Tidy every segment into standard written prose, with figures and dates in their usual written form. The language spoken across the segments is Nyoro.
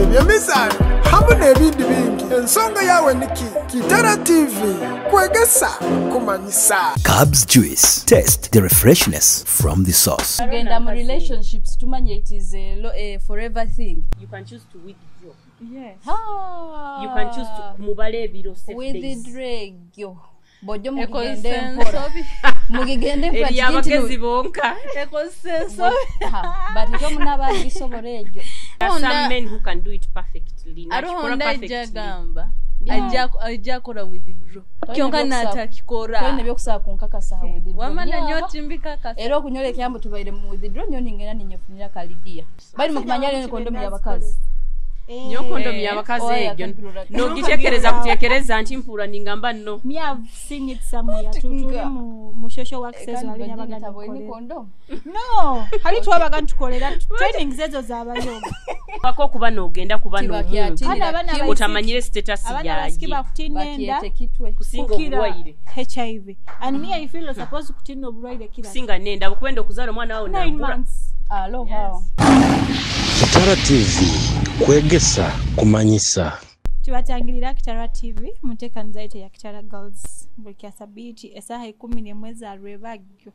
Ebyemizaano hamu n'ebindi bingi. Ensonga yawe niki? Kitara TV, kwegesa, kumanyisa. Cubs Juice. Taste the refreshness from the source. Tugenda mu relationships tumanye it is a forever thing. You can choose to withdraw. Yes. You can choose to mubala ebiro, safe days. Withdraw egyo bojjo Ekozesa mugigende mpola. ensobi. Mugigende mpola. Eri Kiri nti abagezi bonka. Ekozesa ensobi. Ha, but ate omunaaba agisobola egyo. There are some men who can do it perfectly. Hariho Nakikora onda ajja perfectly. agamba ajja akora withdraw, kyonka natakikora. Tolina ebyokusaba kunkakasa ha withdraw. Wama Nyaba. nanyo timbikakasa. Era okunyola ekyambu tubaire mu withdraw nyo ningenda ninyefunira kalidiya bali mukumanya lero kondomu y'abakazi. Nyo kondomu y'abakazi Oya, egyo akagirura. nogitekereza kutekereza nti mpura ningamba no. Me have seen it somewhere. Tuli mu social work sezo Kandi hali Virginia nyabaga taboine ntukolera. kondomu. No, hali twabaga ntukolera trainings ezo zabayoga. Paka okuba n'ogenda kuba n'omuntu Kandi abaana abaisiki- otamanyire status abaana abaisiki yaye bakutina enda Bakyete kitwe. kusinga kukira obulwaire. HIV. And me, I feel supposed kutina obulwaire kira Kusinga nenda bukwenda okuzaala omwana wawe 9 nakula. months. Alo, how? Kitara TV, kwegesa, kumanyisa. Tubatangirira Kitara TV mu nteekaniza yaitu ya Kitara Girls buli kya sabiiti esaaha 11 za lwebagyo.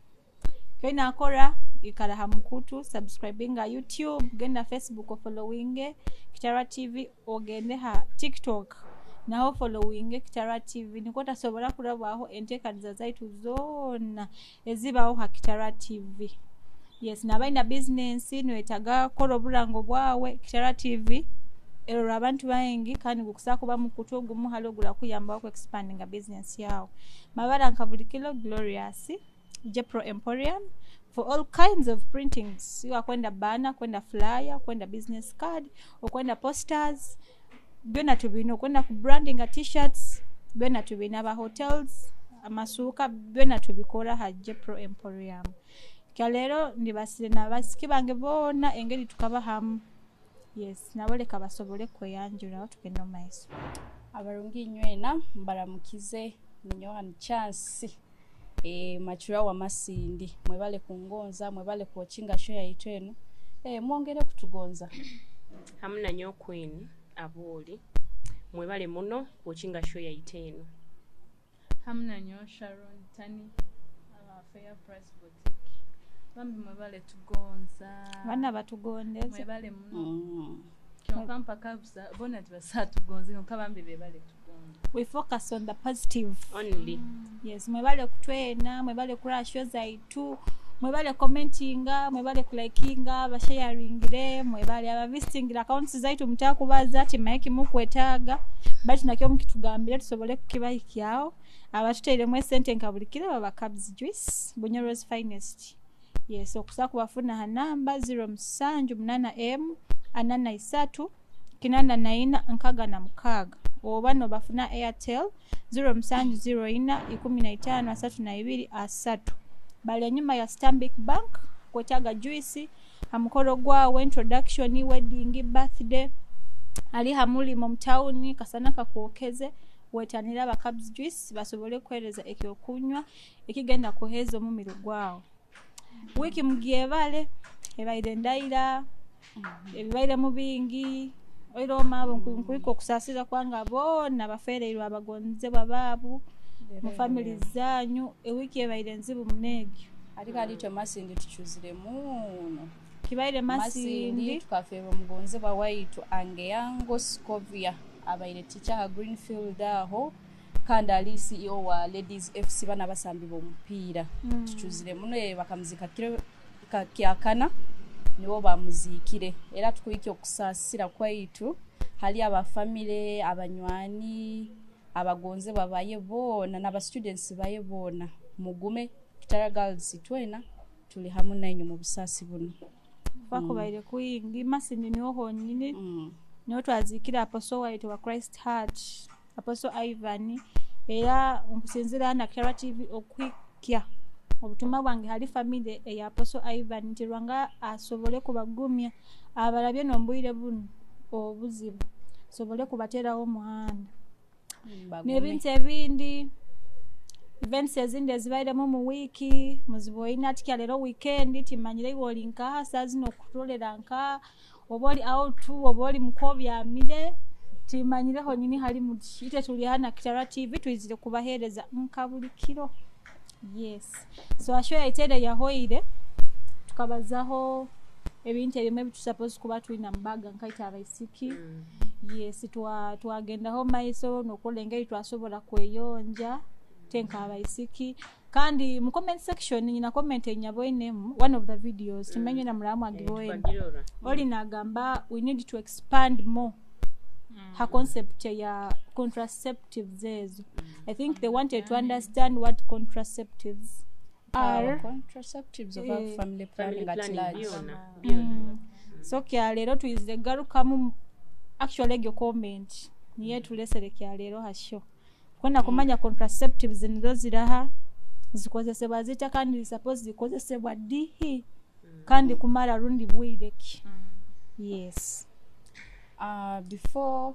Kyolina ikara ha mukutu, subscribinga YouTube, genda Facebook ofollowinge Kitara TV, ogende ha TikTok naho followinge Kitara TV, nikwo tasobola kulabaho enteekaniza zaitu zonna ezibaho ha Kitara TV. Yes, nabalina business nwetaga kola oburango bwawe, Kitara TV erora abantu baingi kandi gukusa kuba mukutu ogumu hali ogura kuyambaho ku expandinga business yawe. Mabara nka buli kilo Glorious Jepro Emporium for all kinds of printings. Iwa kwenda banner, kwenda flyer, kwenda business card, okwenda posters, byonna tubina, okwenda ku branding t-shirts, byonna tubina, aba hotels, amasuuka, byonna tubikora ha Jepro Emporium. Kya leero ndibasire n'abasiki bange boona engeri tukaba hamu. Yes, nabo leka basobole kweyanjulaho tugende mu maiso. Abarungi nywena mbaramukize, ni Yohani Chance machura wa Masindi. Mwebale kungonza, mwebale kuochinga show yaitu eno, mwongere kutugonza. Hamu nanyo Queen Abooli, mwebale muno kuochinga show yaitu eno. Hamu nanyo Sharon Tani aba Fair Price Boutique, bambi mwebale tugonza. Abaana batugondeze. Mwebale muno. Kyonka mpaka bona tibasatugonze, kyonka bambi bebale tugonza. We focus on the positive only. Yes, mwebale kutwena, mwebale kuraba show zaitu, mwebale commentinga, mwebale kulikinga, basharingire, mwebale abavisitingira accounts zaitu. Mutakubaza ati maiki mukwetaaga baitu nakyo mukitugambire tusobole kukibahikyaho. Abatuteiremu esente nka buli kiro baba Cubs Juice, Bunyoro's finest. Yes, okusa kubafuna ha namba 078 m 43 84 66, oba nobafuna Airtel 0704 15 32 30. Bali enyuma ya Stanbic Bank. Kwetaaga juice hamukoro gwawe, introduction, wedding, birthday, ali hamulimo mutawuni kasana kakwokeze, wetanira aba Cubs Juice basobole kuhereza ekyokunywa ekigenda kuheza omumiro gwawe. Wiiki mugyebale ebaire ndaira ebibaire mu bingi oira omabo nkuika okusaasira kwanga boona bafereirwe abagonzebwa baabu mu family zanyu. Ewiiki ebaire nzibu muneegyo. Ate kandi itwe Masindi tuchuzire muno. Kibaire Masindi Masindi tukafeerwa omugonzebwa waitu Angeyango Scovia, abaire teacher ha Greenfield aho kandi ali CEO wa Ladies FC, bana basambi b'omupiira. Tuchuzire muno, bakamuzika kiro kyakana nibo bamuziikire. Era tukuhikya okusaasira kwaitu hali abafamire, abanywani, abagonzebwa baye boona n'aba students baye boona. Mugume, Kitara Girls twena tuli hamu nainywe mu busaasi buno. Bakubaire kwingi Masindi niho honyini niho twazikira apostle waitu wa Christ Heart, Apostle Ivan. Era nkusinzira na Kitara TV okuhikya obutumwa bwange hali family eya Apostle Ivan nti Rwanga asobole kubagumya abalabye n'ombwire buno obuzibu, asobole kubaterawo omuhanda. Bagume. N'ebintu ebindi. Events ezindi ezibairemu mu wiiki muziboine ati kyaleero weekend timanyire iwe oli nkaha saa zino okutolera nka oba oli out oba oli mukobyamire timanyireho nyini hali muti ite tuli hana Kitara TV twizire kubaheereza nka buli kiro. Yes, so asho yaitere yahoire tukabazaho ebintu ebimwe ebitusupposed kuba twina mubaga nkaita abaisiki. Yes, twagendaho maiso nokukola engeri twasobola kweyonja tenka abaisiki. Kandi mu comment section nyina comment enyaboinemu one of the videos timenye na muramu agiboine Twagirora. Oli nagamba we need to expand more her concept ya contraceptives ezo. I think they wanted to understand what contraceptives are. Contraceptives oba Eh, family Family planning at planning large. byona byona. So kyaleero tuyizire garukamu actually egyo comment niye tulesere kyaleero hasho kwenda kumanya contraceptives nizo ziraha zikozesebwa zita kandi suppose zikozesebwa dihi kandi kumara rundi bwire ki. Yes. Before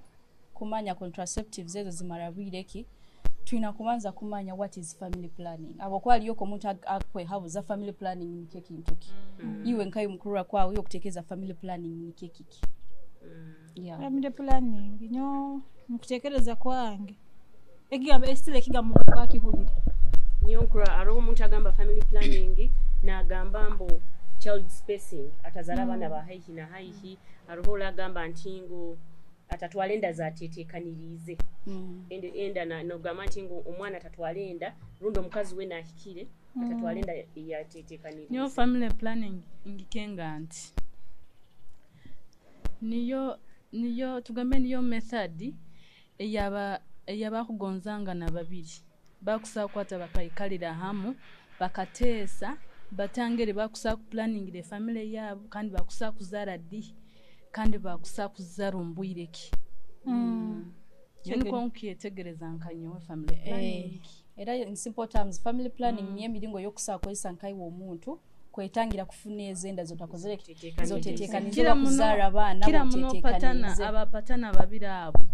kumanya contraceptives ezo zimara bwire ki, tulina kubanza kumanya what is family planning. Abo kwaliyoko omuntu akwehabuza family planning nikyo kintu ki. Iwe nkayi mukurura kwawe iwe okutekereza family planning nikyo kiki. Yeah. Family planning nyo mukutekereza kwange ekigambo esitile ekigambo kwakihulira Niyo nkura ariho omuntu agamba family planning nagamba mbu child spacing atazara abaana ba haihi na haihi. Ariho olagamba nti ngu atatwala enda zateteekaniriize. Enda nogamba nti ngu omwana atatwala enda rundi omukazi we nahikire atatwala enda yateteekaniriize. Niyo family planning ngikenga nti niyo tugambe niyo method eyabakugonzangana babiri bakusaa kukwata bakaikalira hamu bakateesa batangere bakusaa kuplanningira efamily yaabo kandi bakusaa kuzaara ddi kandi bakusaa kuzaara omu ki. Nyo niko nkyetegereza nka nyowe family planning. Era in simple terms family planning niyo emiringo y'okusaa nkaiwe omuntu kwetangira kufuna ezenda zotakozere Zoteteekanirize. zoteteekanirize Kira oba muno kuzaara abaana kira muno patana boteteekanirize. Abapatana babiri abo.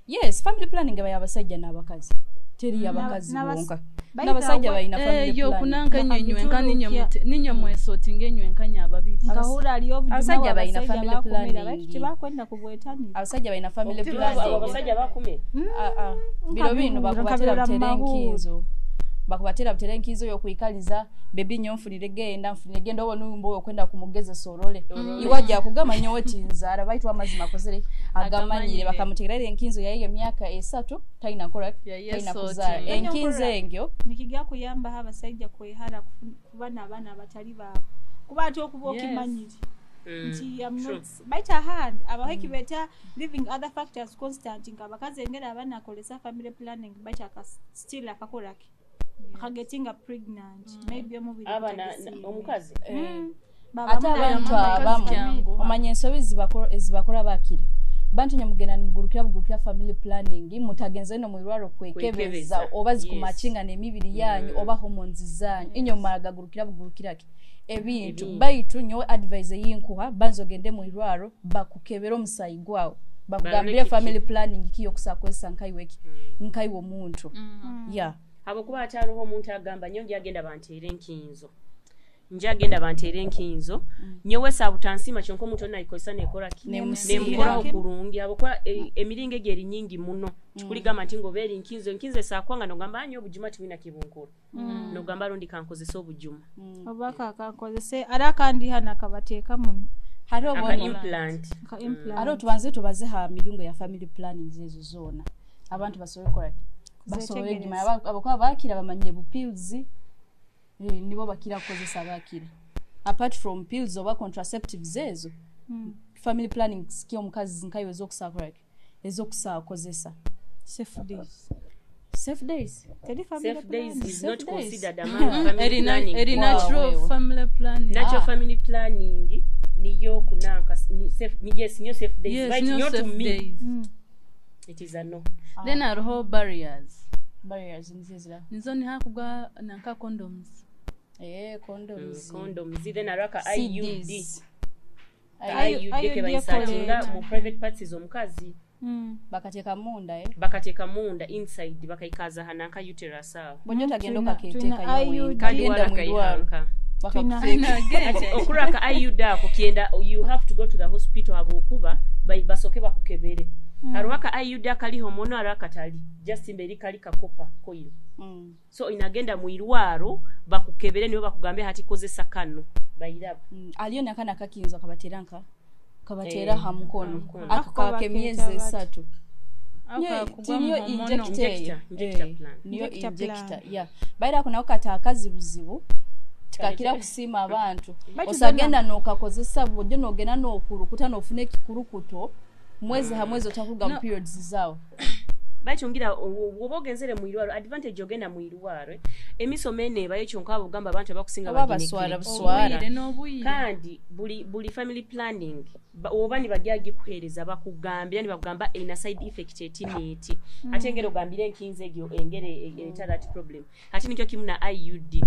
Yes, family planning eba y'abasajja n'abakazi, teri y'abakazi bonka. By the N'abasajja way- balina family Eyo planning. kunanka enywenkanya Bakagituruukya. ninyo mwesotinga enywenkanya ababiri. Nkahura aliyo obujuma Abasajja balina bw'abasajja family bakumira, planning. baitu tebakwenda kubwetanira. Abasajja balina family Abo planning. abasajja bakumira. Ah, ah. Biro bino bakubatera nkabirora mu butere mahuuri. enkinzo, bakubatera butere enkinzo yokwikaliza bebi nyo nfunire genda nfunire genda obona ombo okwenda kumugezesa orole iwajja akugamba nyowe tinzaara baitu amazima akozere agamanyire Agamanyire. bakamutegerera enkinzo yayiye emyaka 3 talina nkola Yaye talina sorting. kuzaara enkinzo engyo. Nikijja kuyambaho abasajja kwehara kuba n'abaana abatali baabwe kuba ate okuba Yes. okimanyire nti I'm True. not bite a hand abaho ekibeta leaving other factors constant nga abakazi engeri abaana akolesa family planning bite aka still akakolaki akagetinga pregnant maybe omubiri Aba gutagisiimye. omukazi. Baba Ate muna- abantu Omukazi abamu kyanguha. omanya ensobi zibakora bakira bantu nyamugenda nimugurukira bugurukira family planning mutagenze no mwirwaro kwekebeza Kwekebeza, oba zikumakinga n'emibiri yanyu oba hormones zanyu inyo maragagurukira bugurukira ki ebintu Ebintu. Baitu nyowe advice eyinkuha banza ogende mwirwaro bakukebera omusayi gwawo bakugambire Barore family planning ki yokusakozesa nkaiwe ki nkaiwe omuntu yeah. Habwokuba ate hariho omuntu agamba nyo njagenda banteere enkinzo njagenda banteere enkinzo nyowe saabutansiima kyonka omuntu ono nayikozesa nekoraki Nemusiira. nemukoraho kurungi habwokuba emiringo egyo eri nyingi muno kikuligamba nti ngoba eri nkinzo enkinzo esaakwanga nogamba anyo obujuma tibwina kibunkura nogamba rundi kankozesa obujuma. Oba kakankozese ari akandi hano akabateeka muno. Hariho aka bono implant. Aka implant. Hariho tubanze tubaze ha miringo ya family planning ezo zoona abantu basobole kukola ki basobole Kuzetegereza. gimanya. Abakuba bakira bamanye bu pills nibo bakira kukozesa bakira apart from pills oba contraceptives ezo family planning ki omukazi nkayo ezokusakola ki ezokusakozesa. Safe days. Safe days. Teri family Safe days planning. is Safe not days. considered among family Eri planning. eri Wow, natural wewe. family planning. Natural family planning niyo kunanka yes, niyo safe days. Yes, Right, niyo niyo to safe me days. It is a no. Then hariho barriers. Barriers nizo ezira Nizo nihakugwa nanka condoms. Condoms. Condoms then araka IUD. CDs. IUD IUD kebainsatinga ekola mu private parts z'omukazi. Bakateeka munda, eh? Bakateeka munda, inside, bakaikaza hananka uterus awo. Bw'ojja otagenda Tulina okaketeekayo IUD. wenka. Kandi Genda mu irwaro warakaihanka. bakakuteeka. Ati okuraka IUD ako kyenda you have to go to the hospital habwokuba basooke bakukebere. Hariho aka IUD akali hormonal, hariho akatali just mberi kali kakopa coil. So inagenda mu irwaro bakukebere, nibo bakugambe hati kozesa kano bairaba. Aliyo nakana kakinzo kabatera nka kabatera Eh, ha mukono. ha mukono. Ako Ako kaka bakeeta emyezi bati. 3. Ako Niyo kakugwa mu hormonal. injector eyo. Injector Eh, plan. niyo Injector plan. injector, yeah. Baira ako nako kata akazibuzibu tikakira kusiima abantu. Baitu Osagenda n'okakozesa bw'ojja n'ogenda n'okulukuta n'ofuna ekikulukuto mwezi ha mwezi otakuga mu No. periods zaawo. Bakyongira oba ogenzere mu irwaro, advantage ogenda mu irwaro, emisomo eno ebayo, kyonka abo ogamba abantu abakusinga Oba bagineglect. baswala buswala. Obwire n'obwire. Kandi buli family planning oba nibajja gikuheereza bakugambira nibakugamba erina side effect eti neeti, ate engeri ogambire enkinzo egyo engeri ereta that problem. Ate nikyo kimu na IUD.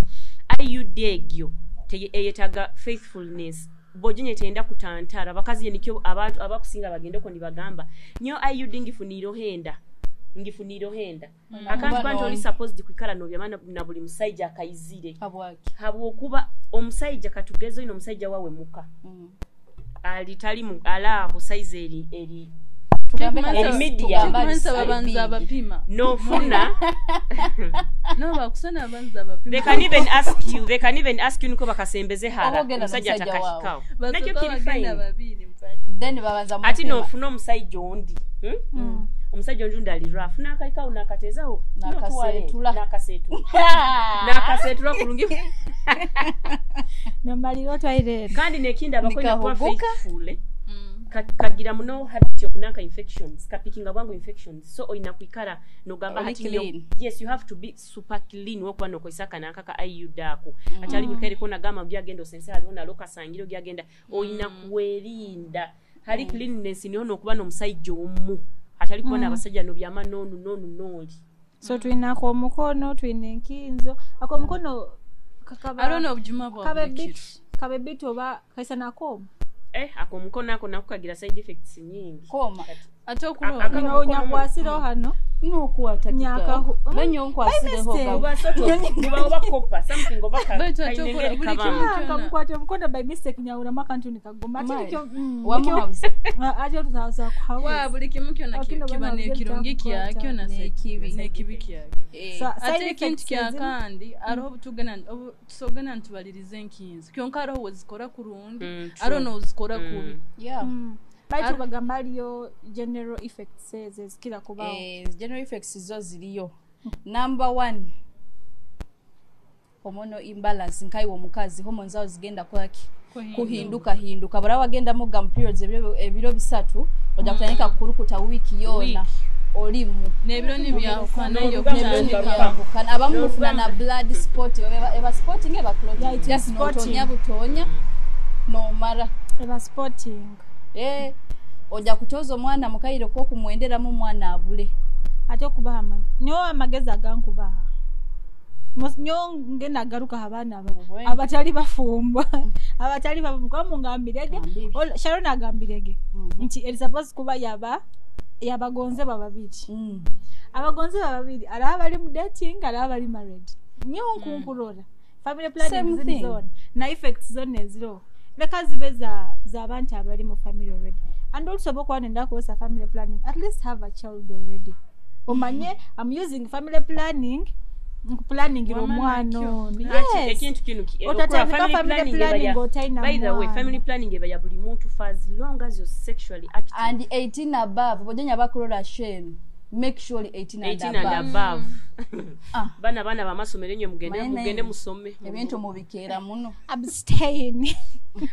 IUD egyo eyetaaga faithfulness, bw'oginye teyenda kutantara abakazi. Ye nikyo abantu abakusinga bagendeko nibagamba nyo IUD ngifuniireho enda, ngifuniireho enda. Akantu Kuba kanti oli supposed kwikara nobyama na buli musajja akaizire. Habwaki? Habwokuba omusajja katugeze oyina omusajja wawe muka ali tali mu alaaho size eri Tugambe Eri medium. tugambe Kikumanyisa ali babanza big. abapima. Nofuna No bakusana abanza abapima. They can even ask you, they can even ask you niko bakasembeze Oba hala ogenda omusajja n'omusajja waawe. atakahikawo nakyo Basooka kiri bagenda fine. babiri mpaka. Then babanza Ate mupima. nofuna omusajja ondi, Omusajja ondi ali rough n'akahikawo n'akateezawo. N'akaseetula. N'akaseetula, n'akaseetula kulungi. Nomalira otwaire eno. Kandi nekindi abakonya kuba Nikahuguka. faithful, eh? Kagira muno habit yokunanka infections, kapikinga bwangu infections, so oyina kwikara nogamba Oli hati clean. Yes, you have to be super clean wokuba nokozesa kananka ka IUD ako. Ati ali buli kaire nagamba ogyagenda osense haliho nalo kasangire ogyagenda oyina kwerinda hali cleanliness niho nokuba n'omusajja omu atali kuba n'abasajja nobyama noonu noonu nooli. So tulina ak'omukono, tulina enkinzo ak'omukono Aliwo n'obujuma bwa kabe buli bit kiro. Kabe bit oba kaisa nakooma. Eh, ak'omukono ako nako kagira side effects nyingi. Koma. Ate okulonda. Nyakwasireho hano. Nokwata. Nyakaho. Nenyo nkwasireho. By mistake. Buba sort of buba oba copper something oba Baitu ate kaine okola engeri buli kabamu. kimu kyonna. Kamukwata omukono by mistake nyawulamu akantu nikaguma ate Mai. nikyo Wamuhabuza. Ate tutaza Wa kuhawuza. buli kimu kyonna Akino kiba bana n'ekirungi kukwata. kyakyo na N'ekibi. n'ekibi kyakyo. Side Ate ekintu effects kya ezimu. kandi hariho obutugenda tusogenda nitubaliriza enkinzo kyonka hariho wezikora kurungi, True. hariho nozikora kubi. Yeah. Baitu bagamba aliyo general effects ezo ezikira kubawo. Eh, general effects zo ziriyo. Number one, hormonal imbalance. Nkaiwe omukazi hormones zawo zigenda kwaki kuhinduka hinduka bwera wagenda muga mu periods ebiro 3 ojja kutandika kukulukuta wiiki yoona olimu. N'ebiro nibyahukana. N'olugamba yokutandika. n'olugamba. Abamu mufuna na blood spot, eba spotting, eba clotting. Yeah, it is Just spotting. notonya butonya nomara. Eba spotting. Eh, ojja kutoza omwana mukaire kwokumwenderamu omwana abule. Ate okubaha nyowe amagezi agankubaha nyowe ngenda agaruka abaana abatali bafumba, abatali bafumba kuba mungambirege. Gambire. Sharon agambirege nti eri supposed kuba yaba yabagonzebwa babiri. Abagonzebwa babiri ari abali mu dating, ari abali married. Nyowe nkunkurora family planning Same ziri thing. zona na effects zonna eziriho leka zibe za z'abantu abali mu family already. And also bokuba nenda kukozesa family planning, at least have a child already, omanye I'm using family planning nkuplaningira Wamma omwana nakyo. ono. Ati Yes. ekintu kino Otatandika okula family family planning eba planning otalina by the way, mwana. family planning eba ya buli muntu for as long as you're sexually active. And 18 above bojenya bakulola shame, make sure 18 and 18 and above. above. Ah. Bana bana bamasomero enyo mugende Manye mugende naye. musome. Ebintu mubikeera muno. Abstain.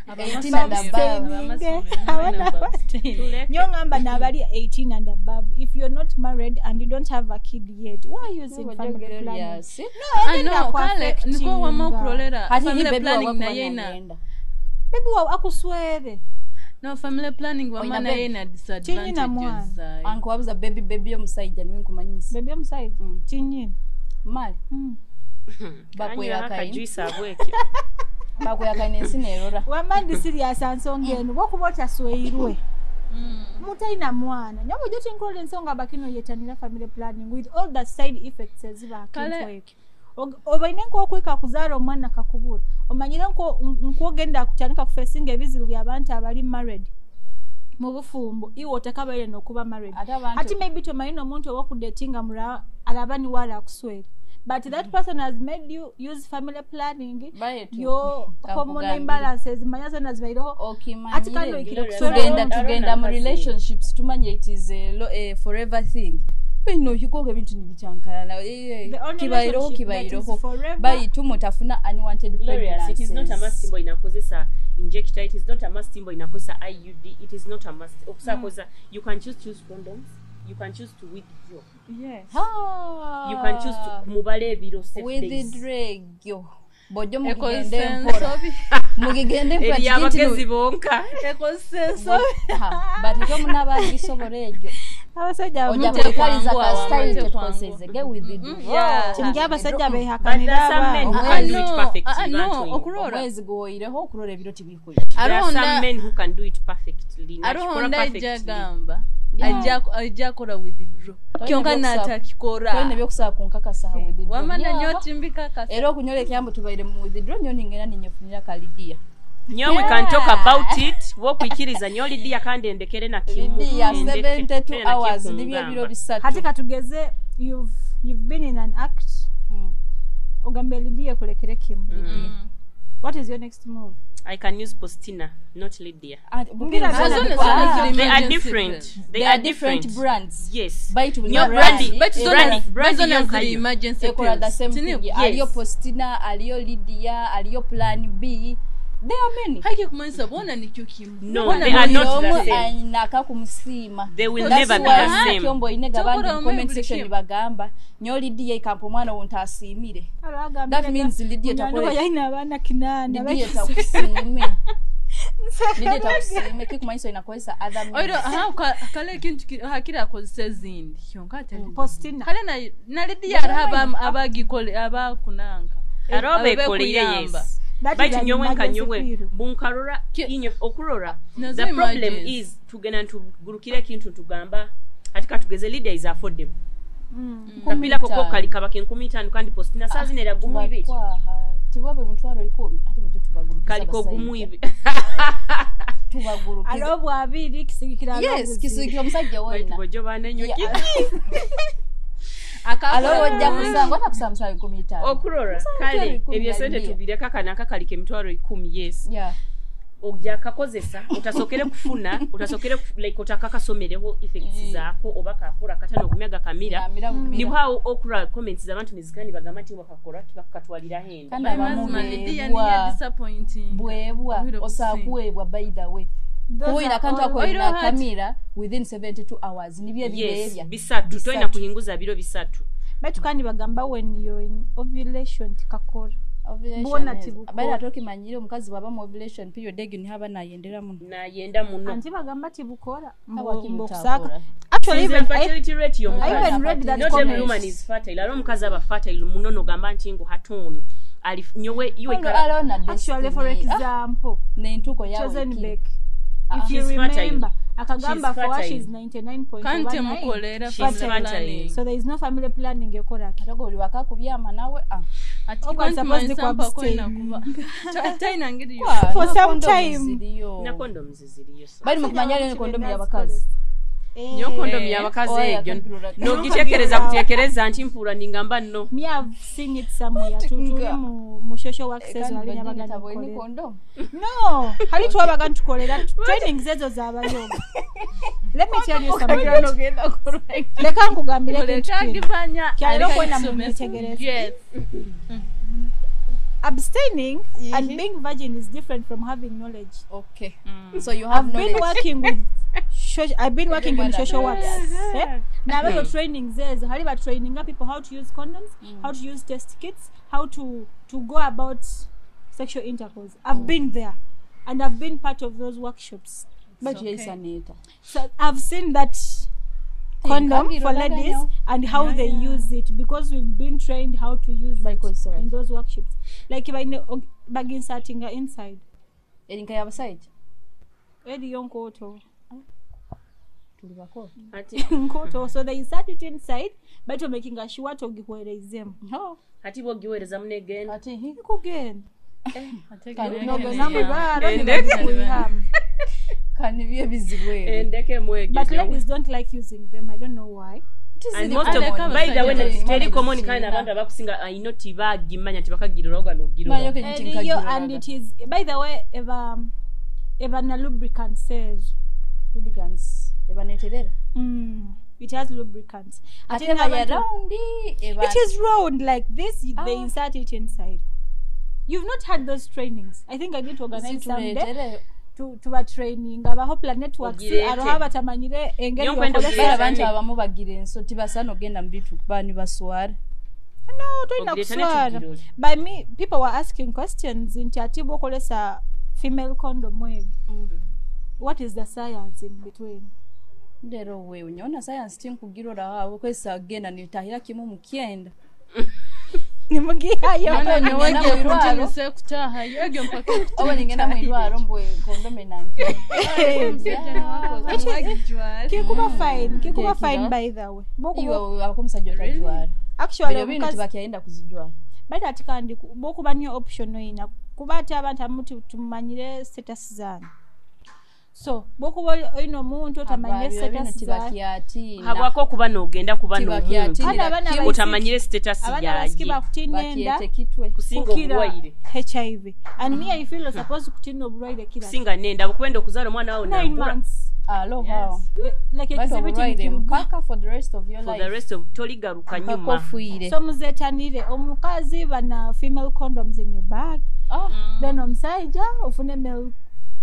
18 and above. Abstain. Nyo ngamba n'abali 18 and above, if you're not married and you don't have a kid yet, why using family planning? Byasi. No, egenda kale niko wama okulolera Hati family baby planning wawe naye kuba na nagenda. Baby wawe akuswere. No, family planning wama Oyina naye baby. na Kinyina disadvantages mwana. zayo. Ankuwabuza baby baby omusajja niwe nkumanyisa. Baby omusajja kinyina. Mali bakweyakaine. Akajuice abwekyo. Bakweyakaine ensi nerora. Wama ndi serious ansonga eno bwokuba otasweirwe. Mutaina mwana nyowe ojja tinkola ensonga bakino yetanira family planning with all the side effects eziba Kale- akintu ekyo. Obaine nk'okweka kuzaala omwana kakubula omanyire nkwogenda kutandika kufesinga ebizibu by'abantu abali married mu bufumbo iwe otakabaire n'okuba married. Ate abantu- Ati maybe tomanyi n'omuntu owokudatinga mura alaba niwala akuswera, but that person has made you use family planning. Bayetu, Your hormonal kankugambire. imbalances manya zona zibaireho. Ati kandi Okimanyire oikire Gloria, kuswera tugenda omuntu. tugenda mu Arona relationships tumanye it is a forever thing, bino hikoko ebintu nibikyankalana. The only Kibaireho, relationship that is kibaireho forever- baitu mutafuna unwanted Glorious, it is not a must pregnancies. mbo inakozesa injector, it is not a must mbo inakozesa IUD, it is not a must. Okusakoza, you can choose to use condoms, you can choose to withdraw. Yes. Ah. You can choose to kumubala ebiro safe days. Withdraw egyo bojjo mugigende Ekozesa mpola ensobi. mugigende mpola. Eri Kiki nti abagezi bonka. Ekozesa ensobi. Ha, but ekyo munabagisobola egyo Abasajja ojja abamu kwekaliza Tekwangwa, kasitayiri tekwangwa. tetukozeseze ge withdraw. Yeah. Kingi abasajja But behakanira there are some men who abaana. can do it perfectly. Ah, no, bantu. okurora. Omwezi guwoireho okurora ebiro tibikuya. There are some Aronda men who can do it perfectly. Nakikora aronda ajja perfectly. gamba ajja akora withdraw kyonka natakikora. Tolina ebyokusaba kunkakasa withdraw. Wamana Yeah. nyo timbikakasa. Era okunyola ekyambu tubaire mu withdraw nyo ningenda ninyefunira kalidiya. Nyo we can talk about it. Wokwikiriza nyo Lydia kandi endekere na kimu. Lidiya Endeke, 72 tena na hours kikungamba. nibyo ebiro bisatu. Hati katugeze you've been in an act, ogambe Lydia kulekere kimu. What is your next move? I can use Postina, not Lydia. Ngira Ah, zona zona zona ziri They are emergency different. pills. They are different. Brands. Yes. Baitu buli Nyo brand- brandi, But zona- brandi, but brandi zona yonka ziri yo. emergency Ekola the pills. same Tini- thing. Yes. Aliyo Postina, aliyo Lydia, aliyo Plan B. There are many. Haiki kumanyisa bona nikyo kimu. No, Bona they are nikyo not the Omu same. ayina akakumusiima. They will That's never be why the same. Kyombo oyine gabandi Kyokora mu omwe comment buli section kimu. bagamba nyo Lydia ikampa omwana wo ntaasiimire. That means Lydia takole- yalina abaana kinaana. Lydia takusiime. Lydia takusiime kikumanyisa oyina other means. Oiro aha kale ekintu hakiri akozesa ezindi kyonka atali. Postina. Kale na Lydia hariho abagikole abakunanka. Hariho abeekoleire, Abekuyamba. yes. That is Baitu an nyowe nka emergency nyowe pill. bunkarora inyo okurora. Nazo The problem emergency. is tugenda ntugurukira ekintu tugamba ati katugeze Lydia is affordable. Kapila koko kali kabaka 5000 kandi Postina saa zino era gumu ibiri. Tubatwaha. Tibwabe emitwaro 10 ate bujjo tubagurukiza Kaliko abasajja. gumu ibiri. Tubagurukiza. Alo bwabiri kisigikira Yes, kisigikira omusajja Baitu woyina. bojjo banenyo Yeah. kiki? Alo wojja kusanga otakusaba mitwaro 15. Okurora Omusajja kale ikumi ebyo sente Lydia. tubireka kana akakalika emitwaro 10, yes. Yeah. Ojja kakozesa otasokere kufuna otasokere like otakakasomereho effects zaako oba kakora katano okumyaga kamira. Namira bumira. Nibwo awo okura comments z'abantu nezikani bagamba nti wakakora kibakatwalira henda. Kandi By abamu mazima Lydia bwebwa. niye disappointing. Bwebwa Oiro osaba kusinga. kuweebwa by the way. Kuwulira akantu ako Oiro olina hati. kamira within 72 hours nibyo Yes, ebibeerya. bisatu tolina kuhinguza biro bisatu. Baitu kandi bagamba when you're in ovulation tikakora. Ovulation Bona is- tibukora. Abaira tokimanyire omukazi bw'aba mu ovulation period egyo niho aba nayendera muno. Nayenda muno. Anti bagamba tibukora. Haba Mbo kimutakora. kusaka. Actually Since even the fertility rate I y'omukazi. even read that Not every comment. woman is fertile. Ate omukazi aba fertile muno nogamba nti ngu hatono. Ali nyowe iwe Ono kala alona Actually for destiny. Ah, example, n'entuuko yawe Chosen ekiri. Beck. If you She's fertile. remember, akagamba She's for her fertile. she's 99.19. Kandi temukolera She's family fertile. planning. So there is no family planning ekora. Ate gwe buli wakakubyama nawe ah. Ati Ogwo kandi supposed tumanyisa ku mpaka olina abstain. kuba. Talina ngeri yo. Kwa, For na some kondomu time. ziriyo. Na condoms ziriyo so. Bali mukumanya lero kondomu y'abakazi. Nyo kondomu Eh. y'abakazi Oya, egyo. kakirura. Nogitekereza kutekereza nti mpura ningamba nno. Me have seen it somewhere. Tuli mu social work says Kandi wali Virginia nyabaga tabwe ni ntukolera. kondomu. No, hali twabaga ntukolera trainings ezo zabayoga. Let me tell you something. Leka nkugambire ekintu Koleka kino. agivanya, Kyaliro aleka kwena ekisomesa. mumwetegereze. Yes. Abstaining and being virgin is different from having knowledge. Okay. So you have I've been knowledge. working with I've been working in Everyone social work. knows. Eh? Now mm. training zezo hali ba training people how to use condoms, how to use test kits, how to go about sexual intercourse. I've been there and I've been part of those workshops. But okay. Neeta. So I've seen that condom for ladies and how they use it because we've been trained how to use it in those workshops. Like if I know baginserting inside. Erinka y'abasajja. Eriyo nkooto. Tuli bako. Ati Nkoto, so they insert it inside, but you're making sure togihwereizemu. No. Ati bogiwereza munegenda. Ati hi. Kugenda. Kani Nogenda mwirwaro Endeke. nibakwihamu. Kani bye bizibu ebyo. Endeke mwege. But ladies don't like using them. I don't know why. And most of, by the way, teri common kind abantu abakusinga ayino tibagimanya tibakagirora nogirora. Eriyo, and it is, by the way, eba eba na lubricants ezo. Lubricants eba neterera. It has lubricants. Ate eba ya round, eba It is round like this. They insert it inside. You've not had those trainings. I think I need to organize someday. Situletere. Tuba training aba Hopla Networks Ogirete. aroho abatamanyire engeri Niyo nkwenda yokolesa. Kubera abantu abamu bagira enso tibasana ogenda mu bintu kuba nibaswara. No, tolina Ogirete kuswara. netugirore. By me, people were asking questions nti ati bw'okolesa female condom ego. What is the science in between? Ndero wewe nyona science tinkugirora aho kwesa agenda nitahira kimu mukyenda. Nimugihayo. None nyowe Ningenda ngiye mwirwaro. kuntinise kutahayo egyo mpaka Oba ningenda mwirwaro mbwe kondome nange. Kikuba fine, kikuba Kekira. fine by the way. Bwokuba Iwe abakomusajja otajwara. actually Bino bintu omukazi tibakyayenda kuzijwara. bali ati kandi bwokuba niyo option oyina kuba ate abantu abamu tumanyire status zanyu. So bwokuba oyina omuntu otamanyire Ababyo bino status zanyu. tibakyatina. Habwako okuba n'ogenda kuba n'omuntu Tibakyatinira Kandi abaana kimu. abaisiki- otamanyire status Abaana yaye abasiki bakutina enda Bakyete kitwe. kusinga kukira obulwaire HIV. And me I feel supposed kutina obulwaire kira. kusinga nenda bukwenda okuzaala omwana wawe 9 nakula months. Alo how. Like Batu ekizibu obulwaire kino mpaka for the rest of your for the life. rest of toligaruka Mpaka nyuma. ofiire. So muzeetanire omukazi bana female condoms in your bag. Ah. Then omusajja ofune male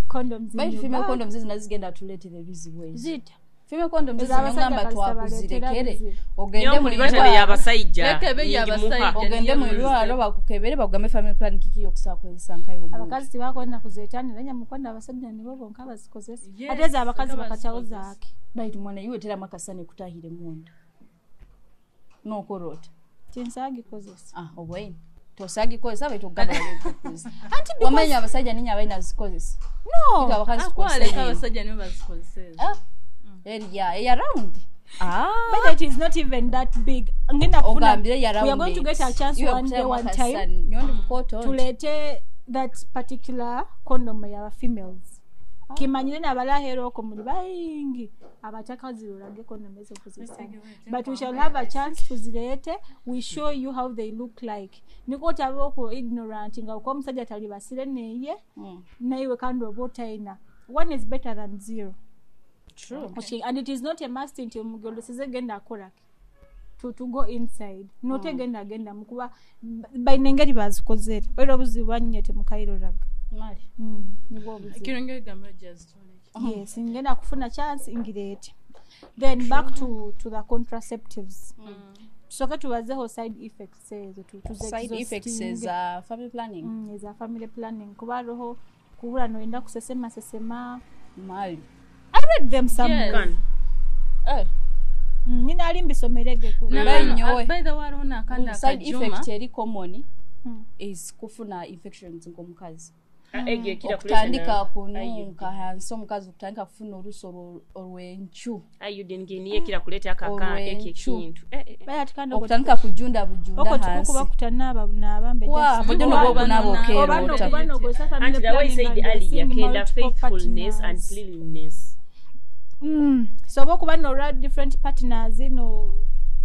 condoms in Baitu your female bag. condoms zino zigenda tuleetera ebizibu ezo. Zita. Female condoms Ezo zino abasajja ngamba kasita baleetera twakuzirekere. bizibu. Ogende Niyo mu muli batebe irwaro. y'abasajja Leka ebe ngimuha. y'abasajja. Ogende mu irwaro bakukebere bakugambe family plan kiki yokusobola kukozesa nkayo omuntu. Abakazi tebakwenda kuzeetanira nyamukwenda abasajja nibo bonka bazikozesa. Yes, Ate ezo abakazi bonka bakatawo bazikozesa. zaake. Baitu mwana iwe teramu akasane kutahire munda. Nokorota. Tinsagikozesa. Ah, obwaine. Tosagikozesa baitu ogamba bagikuza. Anti because Wamanya abasajja ninyi abalina zikozesa. no. Ika abakazi akwaleka zikozesa. abasajja nibo bazikozesa ezo. Ah. Eriya eya round. Ah. But it is not even that big. Ngenda kufuna. Ogambire ya round. We are going to get a chance Iwe one day kuteramu one akasane. time Nyondi bukoto. tuleete that particular condom yaba females. Kimanyire n'abalahera okwo muli bayingi abatakazirorage condom ezo kuzisaba. But we shall have a chance tuzireete, we show you how they look like. Niko otaba okwo ignorant nga uko omusajja talibasire neye naiwe kandi oba otayina. One is better than zero. True. Okay. And it is not a must nti omugoloseze genda akolaki to go inside notegenda agenda mukuba balina engeri bazikozere era obuzibu bwanyine temukairoraga. Mali. Nibwo obuzibu. Kirungi egamba jazitoleke. Yes, ngenda kufuna chance ngireete. Then back to the contraceptives. Tusooke tubazeho side effects ezo Side effects eza family planning. Eza family planning kuba roho kubura noyenda kusesema sesema. Mali. I read them somewhere. Kan. Eh. Nina ali mbisomerege ku No, Mbayi no, no. nyowe. By the way, hariho n'akandi Side akajuma. effect eri common is kufuna infections ng'omukazi. Egyo ekira Okutandika kununka hansi omukazi okutandika kufuna oluso olw'encu. IUD ngeniye ekira kuleeta akaka ekyo Olw'encu. ekintu. Baya ati kandi okwo Okutandika kujunda bujunda okwo hansi. tukukuba kutanaaba naaba mbe Wa, just- bujo Oba nobwo obunaaba oba oba okeerota. nokuba nokozesa family Anti the way I planning said and you're earlier, seeing kenda multiple faithfulness and partners. cleanliness. So oba okuba nolwa different partners no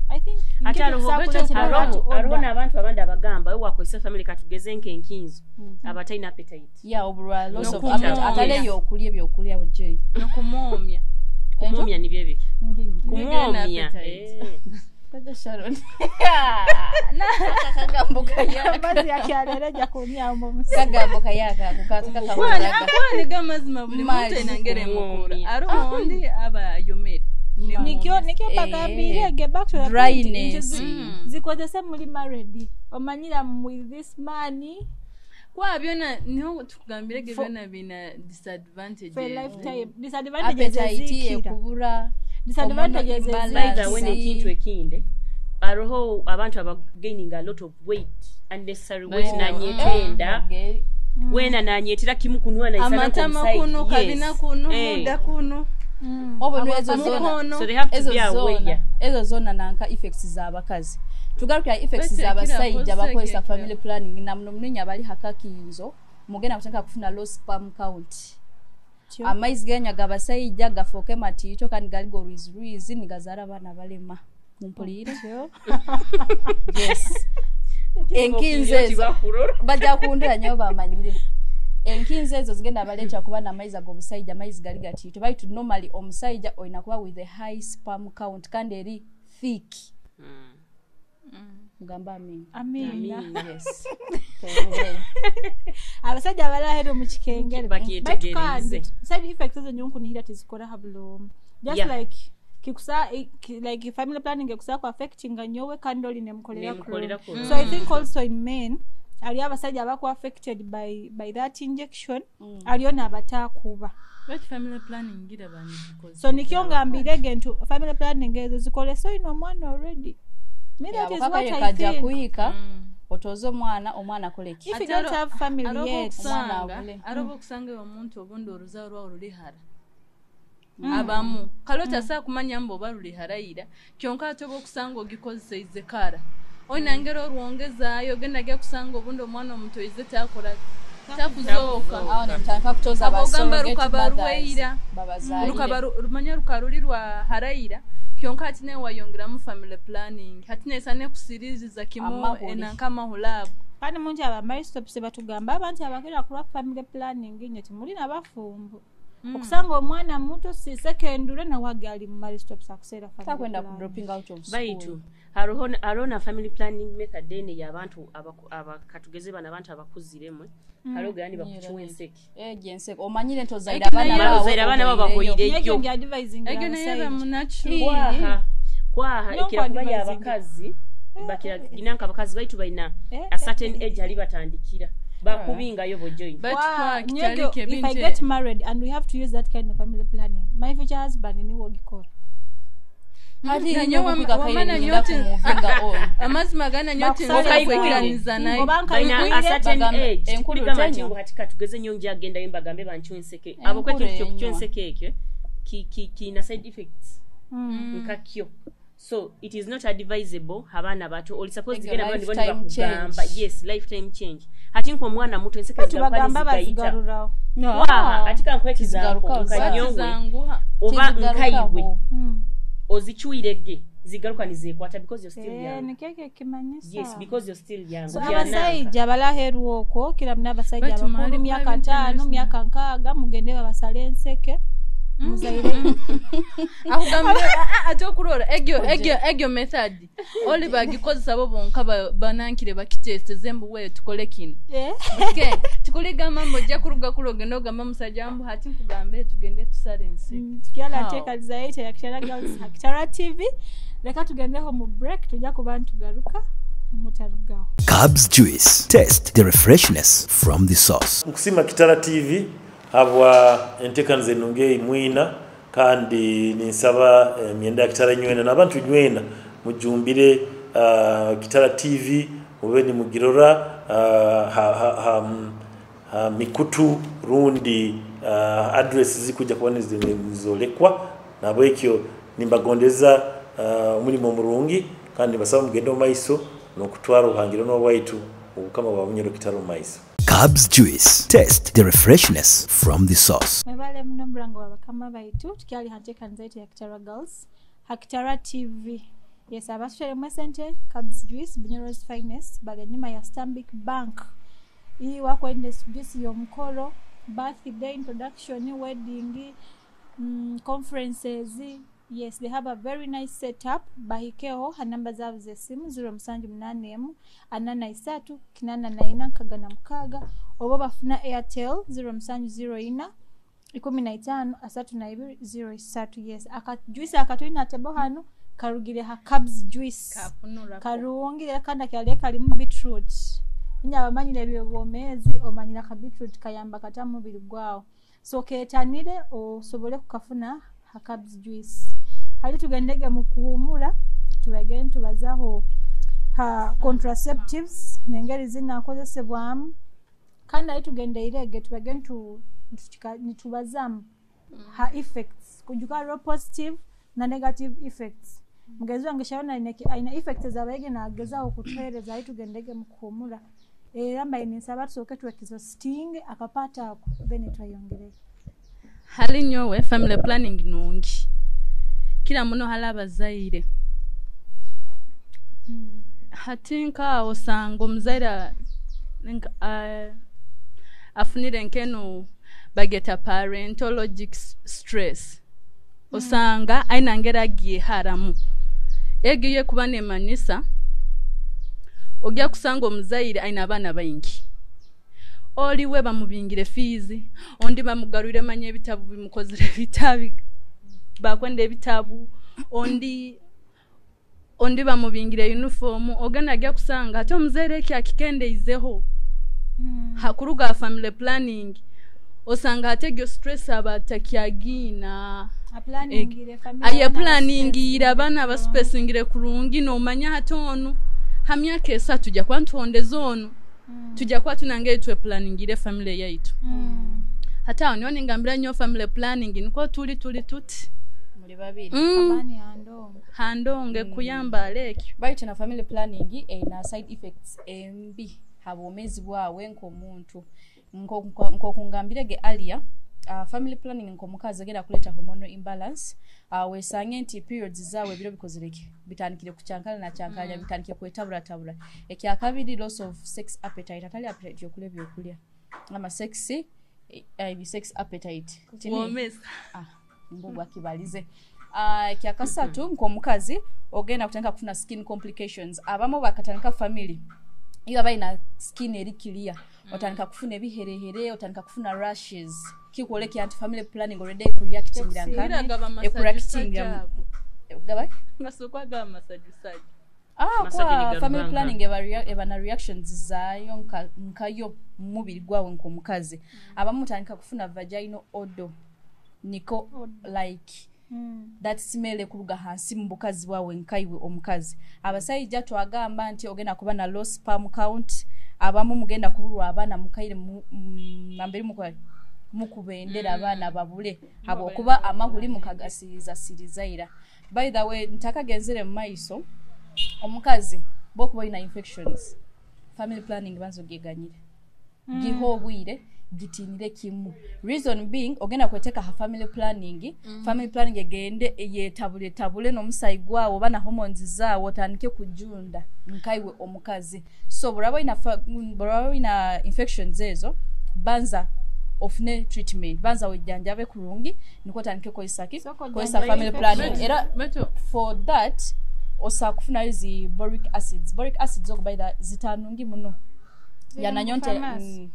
I think Ate nkeke hariho kusaakula kino that hariho order. n'abantu abandi abagamba we wakozesa family katugeze nk'enkinzo abatalina appetite. Yeah, obulwa loss of N'okuta. appetite. Ataleyo okulya ebyokulya bujje. N'okumwomya. Kumwomya nibyo ebiki. Kumwomya. Appetite. Eh. Kajja Sharon. Akagambo kayaka. Amazzi yakyaleera ajja kumyamu omusa. Kagambo kayaka ako Kwani akwani gamazima buli muntu Mali. ayina ngeri emukura. Kumwomya. Hariho ondi aba ayomere. Nikyo nikyo mbagambire get back to the point Dryness. nti zikozese muli married omanyira with this money Kwa byona niho tukugambire ge byona bina disadvantages. for a lifetime disadvantages Appetite ezikira ekubura. disadvantages Hormonal By the way, imbalance. n'ekintu ekindi hariho abantu aba gaining a lot of weight unnecessary weight nanyetenda wena nanyetera kimu kunwa Amatama kuno, kabina kuno, muda kuno. Obo ezo zona So they have to ezo be aware. zona ezo zona nanka effects z'abakazi. Tugarukira effects Bete z'abasajja kira bakozesa kozesa family planning na muno munenya bali hakakinzo mugenda kutandika kufuna low sperm count. Amaizi genya g'abasajja gafuuke matiito kandi galigo olwizilwizi nigazaala abaana balema. Mumpulire? Yes. Enkinzo ezo bajja kundira nyo bamanyire. Enkinzo ezo zigenda baleeta kuba n'amaizi ag'obusajja, amaizi gali gatiito. Baitu normally omusajja olina kuba with a high sperm count kandi eri thick. Mugamba amina. Amina. Yes. Abasajja abalaheru mu kikengere. Bakyetegereze. Baitu kandi side effects ezo nyonkunihira tizikora ha bulomu. Just Yeah. like kikusa like family planning ekusa ku affecting nyowe kandi oli nemukolera Nemukolera kurungi. kurungi. So I think also in men ali abasajja abaku affected by that injection, aliyo n'abatakuba. Baitu family planning ngira banigikoze. So nikyo ngambirege nti family planning ezo zikolesa oyina omwana already. Me, that is what I kajja think. kuyiika otooze omwana, omwana akoleki. If you don't have family yet. Omwana abule. Aroba okusanga ewe omuntu obundi oruzaaro rwawe ruri hara. Abamu kale otasobola kumanya mbu oba ruri harayira, kyonka ate oba okusanga ogikozeseize kara oyina ngeri orwongezaayo ogenda gya kusanga obundi omwana omuto oize takora takuzooka. Awo nemutandika kutoza Abo ba ogamba surrogate rukaba mothers, rweira. babazaalire. Rukaba rumanya rukaba ruri rwa harayira, kyonka hati nawe wayongeramu family planning hati nesa nekusiririza kimu Amahuri. enanka amahuri ago. Kandi mungi abamaristops batugamba abantu abakira kulwa family planning nyo timuli nabafumbo. Okusanga omwana muto si secondary nawe agali mu maristops akuseera family Takwenda ku planning. dropping out of school. Baitu hariho na family planning method ene y'abantu katugeze bano abantu abakuziremwe, hariho gani bakukiwa enseke. Egyo enseke omanyire nti ozaire Egyo abaana nayo- bawe, Ozaire abaana bawe obahoireyo. bahoireyo. Egyo ngi advising Egyo nayo abasajja. eba munatural. Kwaha No ekira kuba advising. y'abakazi bakira inanka abakazi baitu balina Eh, a certain age ali batandikira bakubingayo bojoin. Baitu Wow, kwa nyegyo, kitarike if I ebintu get married and we have to use that kind of family planning, my future husband niwe ogikora. Hati Nanyo nnyo okupiga kaire wamana nninda nyoti- kumuvinga on. Amazima gana nyoti Bakusala nsokwekiraniza naye. Oba Balina a nkayikwire, certain Bagamba, age enkulu kuligamba nti tenywa. ngu hati katugeze nnyo njagendayo mbagambe bankywe enseke. Enkulu Abo kwekintu enywa. kyokukywa enseke ekyo kiina side effects nkakyo. So it is not advisable abaana bato oli supposed Egyo genda bandi lifetime bakugamba change. yes, lifetime change. Hati nk'omwana muto enseke Baitu zigaruka bagamba nizigayita. bazigarurawo. Kwaha ati kankuhe example Tizigarukawo. nkanyowe Batizanguha. oba Tizigarukawo. nkayibwe ozichwirege zigaruka nizekwata because you're still Eh, young. nikyo ekimanyisa. Yes, because you're still young. So Okyananka. abasajja balaheru okwo kira muna abasajja Baitu abakulu mali myaka private 5, international. myaka 6 mugende babasale enseke muzaire. Akugambire ate okurora egyo egyo egyo method oli bagikozesa bo bonka banankire bakiteseze mbu we tukole kino. Eh? Okay, tikuligamba mbu ojja kuruga kuri ogende ogamba omusajja mbu hati nkugambire tugende tusale enseke. Tukyala How? teekaniza yita ya Kitara Girls ha Kitara TV. Leka tugendeho mu break, tujja kuba ntugaruka mutarugaho. Cubs Juice. Taste the refreshness from the source. Nkusima Kitara TV habwa entekaniza enungi mwina kandi ninsaba emyenda ya Kitara nywena n'abantu nywena mujumbire Kitara TV mube nimugirora ha mikutu rundi address zikujja kuba nizolekwa nabwekyo nimbagondeza omulimo omurungi kandi nibasaba mugende omu maiso n'okutwara obuhangiro n'obwaitu obukama bwa Bunyoro Kitara omu maiso. Cubs Juice. Taste the refreshness from the source. Mwebale muno murango wa bakama baitu tukyali ha nteekaniza yaitu ya Kitara Girls ha Kitara TV. Yes, abasweremu esente Cubs Juice Bunyoro's finest bali enyuma ya Stanbic Bank. Iyi wakwenda juice y'omukoro, birthday, introduction, wedding, conferences. Yes, they have a very nice setup. Bahikeho ha namba zaabo z'essimu 0781 43 84 66 oba bafuna Airtel 0704 15 32 03. Yes, aka juice akatulina atebo hano karugire ha Cubs Juice. Karungi kandi akyali kalimu beetroot. Inya abamanyire ebyobwomeezi omanyira ka beetroot kayamba kata mubiri gwawo. So keetanire osobole kukafuna ha Cubs Juice. Hali tugendege mu kuhumura tubagende tubazaho ha contraceptives n'engeri zinakozesebwamu kandi hali tugendeirege tubagende nitubazamu Ha effects kujuka hariho positive na negative effects. Mugenzi wange Sharon aina effects zabayege nagezaho kutuhereza ayi tugendege mukuhumura, era mbaye ninsaba tusooke tuexhausting akapata ako, then tweyongereyo. Hali nyowe family planning nungi kila muno hali abazaire. Hati nkawo osanga omuzaire afunire nkeno bageta parentologic stress, osanga aina ngeri agyeharamu egiye kuba nemanyisa ojja kusanga omuzaire aina abaana baingi, oliwe bamubingire fees, ondi bamugarwire manye ebitabu bimukozere bitabi bakwenda ebitabu, ondi bamubingire uniform, ogenda ajja kusanga ate omuzaire eki akikendeizeho hakuruga family planning, osanga ate egyo stress aba takyagina. Aplaningire family. Aye planingire abaana baspacingire kurungi, nomanya hati onu ha myaka 3 tujja kuba ntuhondeza onu, tujja kuba tunange twe planingire family yaitu. Hata aho niho ningambira nyo family planning niko tuli tuti muri babiri. Abani handonge. Handonge kuyamba alekyo. Baitu na family planning erina side effects embi habwomezi bwawe nk'omuntu. Nk'okungambirege earlier, family planning nk'omukazi agenda kuleta hormonal imbalance, wesange nti periods zawe ebiro bikozereke bitandikire kucyankala na cyankalanya, bitandikire kwetaburatabura. Ekyakabiri, loss of sex appetite, atali appetite yokulya ebyokulya ama sex, sex appetite Womesa. Mbugwa kibalize. Ekyakasatu, nk'omukazi ogenda kutandika kufuna skin complications. Abamu bakatandika family iyo abalina skin eri clear, otandika kufuna ebiherehere, otandika kufuna rashes, kikwolekya nti family planning already ekureactingira nka Ngira gaba ekureactingira masajusaju. Gaba? Nga gaba masajusaju. Massage Kwa ni family garubanga. planning eba na reactions zaayo nkayo mu mubiri gwawe nk'omukazi. Abamu mutandika kufuna vaginal odor, niko like that smell ekuruga hansi mu bukazi bwawe nkaiwe omukazi. Abasajja twagamba nti ogenda kuba na low sperm count, abamu mugenda kubulwa abaana mukaire nambere mukubendera abaana babule habwokuba amahuli mukagasiriza sirizaira. By the way, ntakagenzere mu maiso, omukazi bokuba olina infections, family planning banza ogyeganyire, giha obwire, gitinire kimu. Reason being, ogenda kweteka ha family planning, family planning egende yetabule tabule n'omusayi gwawo oba na hormones zaawo, otandike kujunda nkaiwe omukazi. So buraba olina infections ezo, banza ofune treatment, banza wejjanjabe kurungi niko otandike kozesa ki? Soko Kozesa ojjanjabe family planning. infections. Era for that osa kufunayo zi boric acids. Boric acids okwo by the zitanungi muno. Ziri Yananyonte mu pharmacy.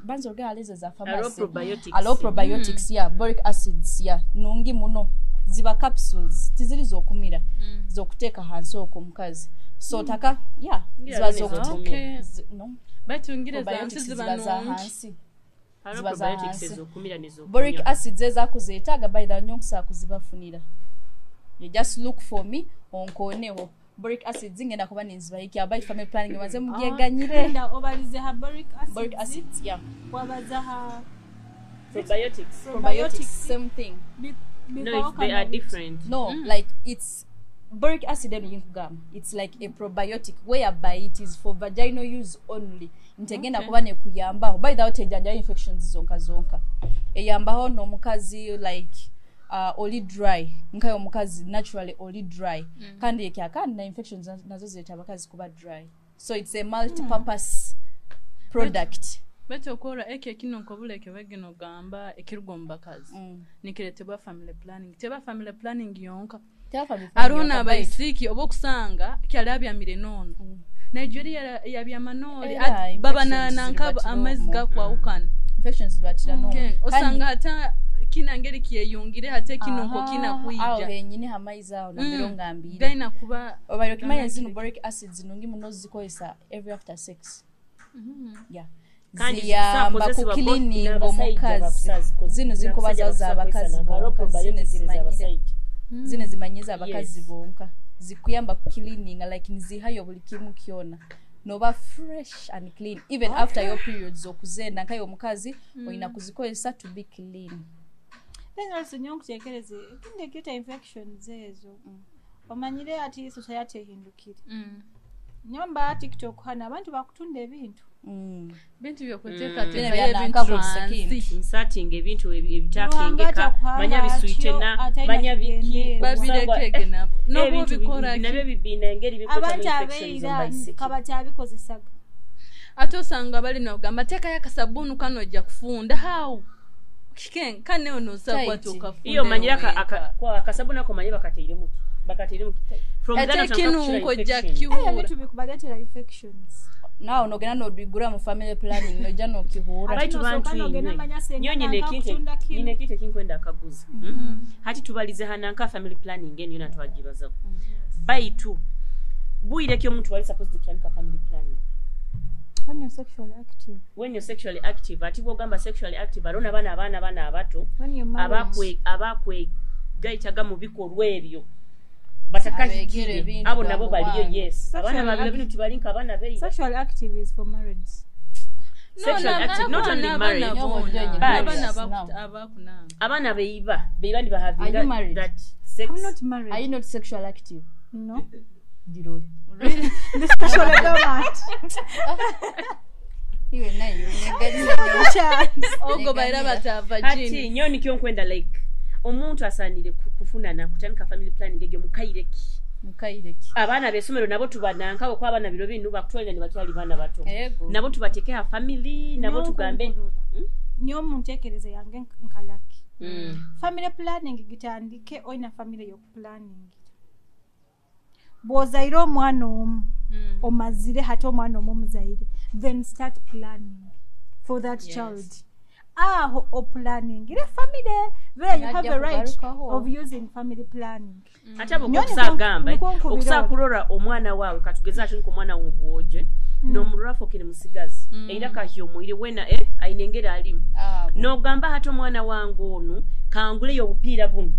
Banza orugera alizo za pharmacy. Alo probiotics. Alo probiotics, yeah, boric acids, yeah, nungi muno. Ziba capsules tiziri zokumira, zokuteeka hansi okwo omukazi. So taka, yeah, Ngira ziba zino zokuteeka. zokumira. Okay. No. Baitu ngire za nsi Probiotics ziba ziba za nungi. hansi. Alo Ziba za probiotics hansi. ezokumira nezokunywa. Boric acids ezakuzeetaaga by the nyo nkusobola kuzibafunira. You just look for me onkoneho. Boric acids ngenda kuba ninzibayikya by family planning maze mugyeganyire. Linda, obalize ha boric acids. Boric acids, yeah. Wabaza ha Probiotics. Probiotics, same thing. No, if they are different. No, like it's boric acid eno yinkugamba. It's like a probiotic whereby it is for vaginal use only. Ntegenda kuba nekuyambaho. By the way, tejjanjaba infections zonka zonka. Eyambaho n'omukazi like oli dry, nkayo omukazi naturally oli dry. Kandi ekyakandi na infections nazo zireeta abakazi kuba dry. So it's a multi-purpose product. Baitu okora eki kino nkobuleke bagino gamba ekiruga omu bakazi nikiretebwa family planning, teba family planning yonka. Teba family planning Hariho yonka, n'abaisiki oba okusanga kyali abyamire noono Nigeria yabyama nooli Era, baba infections nanka zibatira amaizi omwo. gakwawukana. Infections zibatira n'omwo. Osanga hata kina ngeri kyeyungire hate kino nko kina Aho kwija henyini hamaizi aho nambere ongambire. Gaina kuba Obaire okimanya zino boric acids nungi muno zikozesa every after sex. Yeah. Kandi Ziyamba zisakozesebwa ku both cleaning n'abasajja omukazi. bakusazi- Zino zinkuba n'abasajja za abakazi bakusakozesa bonka, zino probiotics zimanyire. ez'abasajja. Zino zimanyiza abakazi Yes. bonka. Zikuyamba ku cleaning like nzihayo buli kimu kyona. Noba fresh and clean even after your periods okuzenda nkayo omukazi olina kuzikozesa to be clean. Then also nyo nkutekereze ekindi ekiyita infections ezo omanyire ati society ehindukire. Nyomba TikTok hano abantu bakutunda ebintu. Bintu Bino byokuteekateekayo byananka ebintu buli wansi. sekintu. Inserting ebintu Ruhanga ebitakengeka atakuhanga manya biswitena atyo, atalina manya biki kigendererwa. Babirekege nabo ebintu nobubikora nabyo bibina engeri bikwetamu abantu infections abeira omubaisiki. kabakyabikozesa. Ate osanga bali nogamba teekayo akasabbuuni kano ojja kufunda how Kiken, kane ono osaba Tight. okafunda Iyo manyira wenka. akasabuni ako manye bakateiremu ki bakateiremu ki from Ate then otandika ekinunko kukira ojja infection. Ebyo kiwuura. ebintu bikubaleetera infections. Nawe nogenda nobigura mu family planning nojja nokihura. Baitu Ate bantu nosooka nogenda inywe. manya senga Nyo nyine nanka ekintu kutunda kino. nyine ekintu ekinkwenda akaguza. Hati tubalize hananka family planning eno yona twagibazaho. Baitu bwire ki omuntu wali supposed kutandika family planning? When you're sexually active. When you're sexually active, ati bwogamba sexually active alona bana abaana bana abato When you're married. abakwe gayitaga mu bikolwa ebyo Abeegera batakahikire ebintu abo nabo bwa baliyo muwanga. yes abaana Sexually babiro active. bino tibalinka abaana beira Sexually active is for marrieds. No, Sexual active, not only marriage. n'abaana But- abakunanga. Abaana beiba beiba nibahavinga Are you married? that sex. I'm not married. Are you not sexual active? No. Dirole. The sexual dormant. Iwe nayo Chance. Ogo baira batava Ati jini. nyo nikyo nkwenda like omuntu asaanire kufunana kutandika family planning egyo mukaireki. Mukaireki. Abaana b'essomero nabo tubananka kuba abaana biro binu bakutwalira ne bakyali baana bato. Ego. Nabo tubateeke ha family nabo Nyo tugambe nkunkurura. Nyo munteekereza yange nkalaki. Family planning gitandike olina family y'okuplanningira. Bw'ozaire omwana omu omazire hati omwana omu omuzaire then start planning for that Yes. child. Aho oplaningire family there you have Najja a right kugarukaho. of using family planning. Ate abo Nyo okusagamba niko nkubira okusakulora omwana waawe katugeze ati nko omwana w'obwoje n'omulora afokere musigazi era kahya omwire wena aine engeri alimu Abo. n'ogamba hati omwana wange ono kanguleyo obupiira buno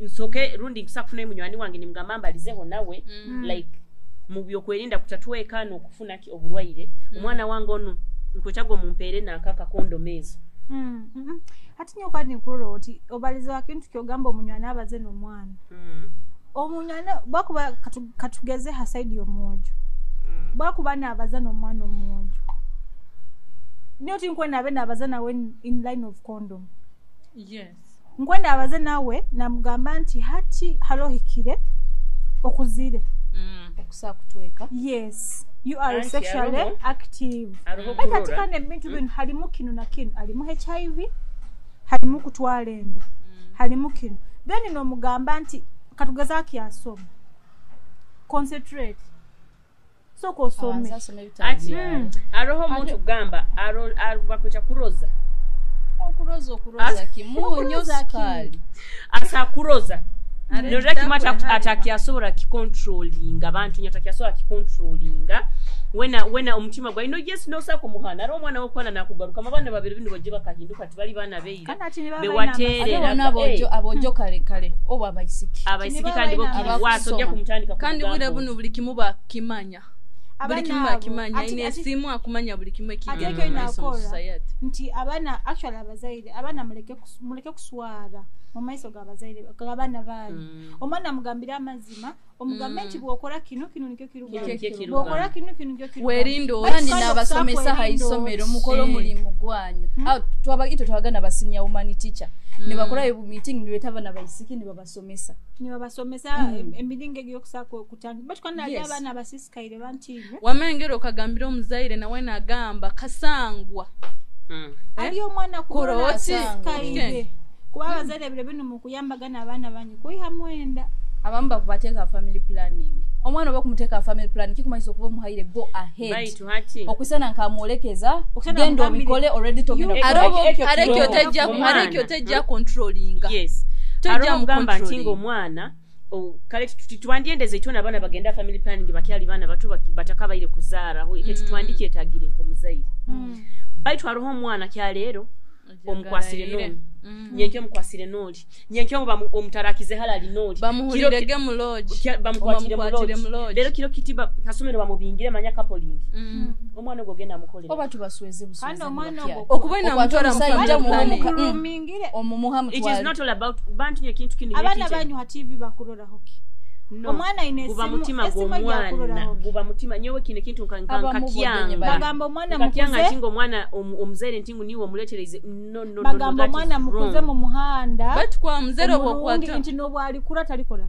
nsoke rundi nkusakufunayo munywani wange nimugamba mbalizeho nawe like mu byokwerinda kutatweka n'okufuna ki obulwaire omwana wange ono nkwetagwa mumpeere nanka akakondomu ezo. Ati nyo kandi nkurora oti obaliza akintu kyogamba omunywani abaze n'omwana. Omunywani bwakuba katugeze ha side y'omwojo. Bwakuba naabaza n'omwana omwojo. Niyo tinkwenda abe naabaza nawe in line of condom. Yes. Nkwenda abaze nawe namugamba nti hati harohikire okuzire. Okusakutweka. Yes, you are Anti sexually aroho- active. aroho Baitu ati kurora. kandi ebintu bino harimu kino na kino, harimu HIV, harimu kutwara enda, harimu kino. Then nomugamba nti katugeze akyasoma. Concentrate. Sooka osome. Abanza asome ebitabo Ati byawe. aroho omuntu kugamba bakwita kuroza. Okuroza okuroza kimunyo Okuroza sukaali. Asa kuroza. Are Nolera kimu kitakwe atakyasobola kicontrollinga abantu nyo atakyasobola kicontrollinga wena wena omutima gwa ino yes nosako muhana ari omwana wokwana nakugaruka abaana babiri bino bajje bakahinduka tibali baana beira Kandi ati niba Bewateerera. Ate Era bona abojo kale kale oba abaisiki. abaisiki Tiniba kandi balina bokiri abakusoma. waaso ojja kumutandika Kandi kumugamba bwire oti. buno buli kimu bakimanya. Buli Abaana kimu abo, bakimanya. Aine esimu akumanya buli kimu ate ekigenda ekyo mu maiso mu nakora society. nti abaana actually abazaire abaana muleke kuswara mu maiso g'abazaire g'abaana banyu. Omwana mugambire amazima omugambe nti bw'okola kino kino nikyo Kino nikyo kirugamu kirugamu. bw'okola kino kino nikyo kirugamu. Werinde oti. Kandi Kandi n'abasomesa okusaako ha werinde isomero oti. mukole omulimu gwanyu. Awo itwe twabagana ba senior woman teacher. Ne bakora ebu meeting ne beeta abaana baisiki ne babasomesa. Nibabasomesa emiringo egyokusaako okutandika batu kandi hali Yes. abaana abasisikaire bantiine. Wamengera okagambira omuzaire nawe nagamba kasangwa. Aliyo omwana Kora kubona oti. asisikaire kuba abazaire biro bino mukuyambagana abaana banyu kuyiha mwenda. Abamu bakubateeka family planning. Omwana oba kumuteeka family planning kikumanyisa okuba omuhaire go ahead. Baitu hati Okusana nkamwolekeza Okusana genda mugambire, obikole already togenda You- kukola. Ekyo Arekyo kiroho. tejja Omwana. arekyo tejja controllinga. Yes. Tojja Aroho mu kugamba nti controlling. ng'omwana kale twandyendeze itwe n'abaana bagenda family planning bakyali baana bato batakabaire kuzaaraho ekyo titwandikyetagire nk'omuzaire. Baitu hariho omwana kyaleero omukwasire n'omu Nyenkyo mukwasire noli, nyenkyo omutarakize halali noli, bamuhulirege mu lodge, bamukwatire mu lodge. Lero kiro kitiba hasomero bamubingire manya coupling. Omwana ogwo genda mukolera oba tubasweze busweze okubona mutwara mufamily omumuha mutwara. It is not all about bantu nye kintu kino. Abana banyu ha TV bakurora hoki. No. Omwana ine guba mutima gw'omwana, guba mutima nyowe kino kintu nkakyanga. Bagamba omwana mukuze ntingo omwana omuzaire ntingo niwe omuletereze. No no no, bagamba omwana mukuze mu muhanda batwa muzaire obwokwata nti nobwalikura talikora.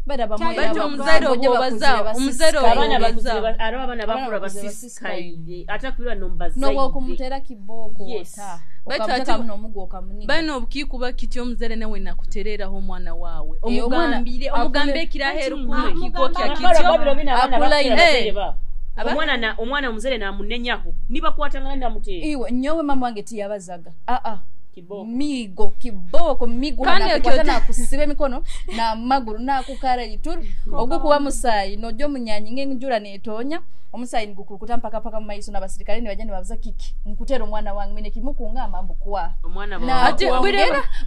Bati omuzaire obwobaza omuzaire obwobaza abana bakura basisikaire atakubirwa nombazaire nobwo kumutera kiboko ota bati bano obukikuba kityo omuzaire nawe nakutereraho omwana wawe omugambire omugambe ekiraheru kumukiko kya kityo akula omwana omuzaire namunenyaho nibakwatangana namutera iwe nyowe mama wange tiyabazaga kiboko. Migo kiboko migo nakukwata nakusiba emikono namaguru nakukara ituru ogukuwa musayi nojo munyanyi ngenjura netonya omusayi ngukurukuta mpaka paka mu maiso n'abasirikale nibajya nibabuza kiki nkutera omwana wange mine kimukungamba mbukwa omwana ati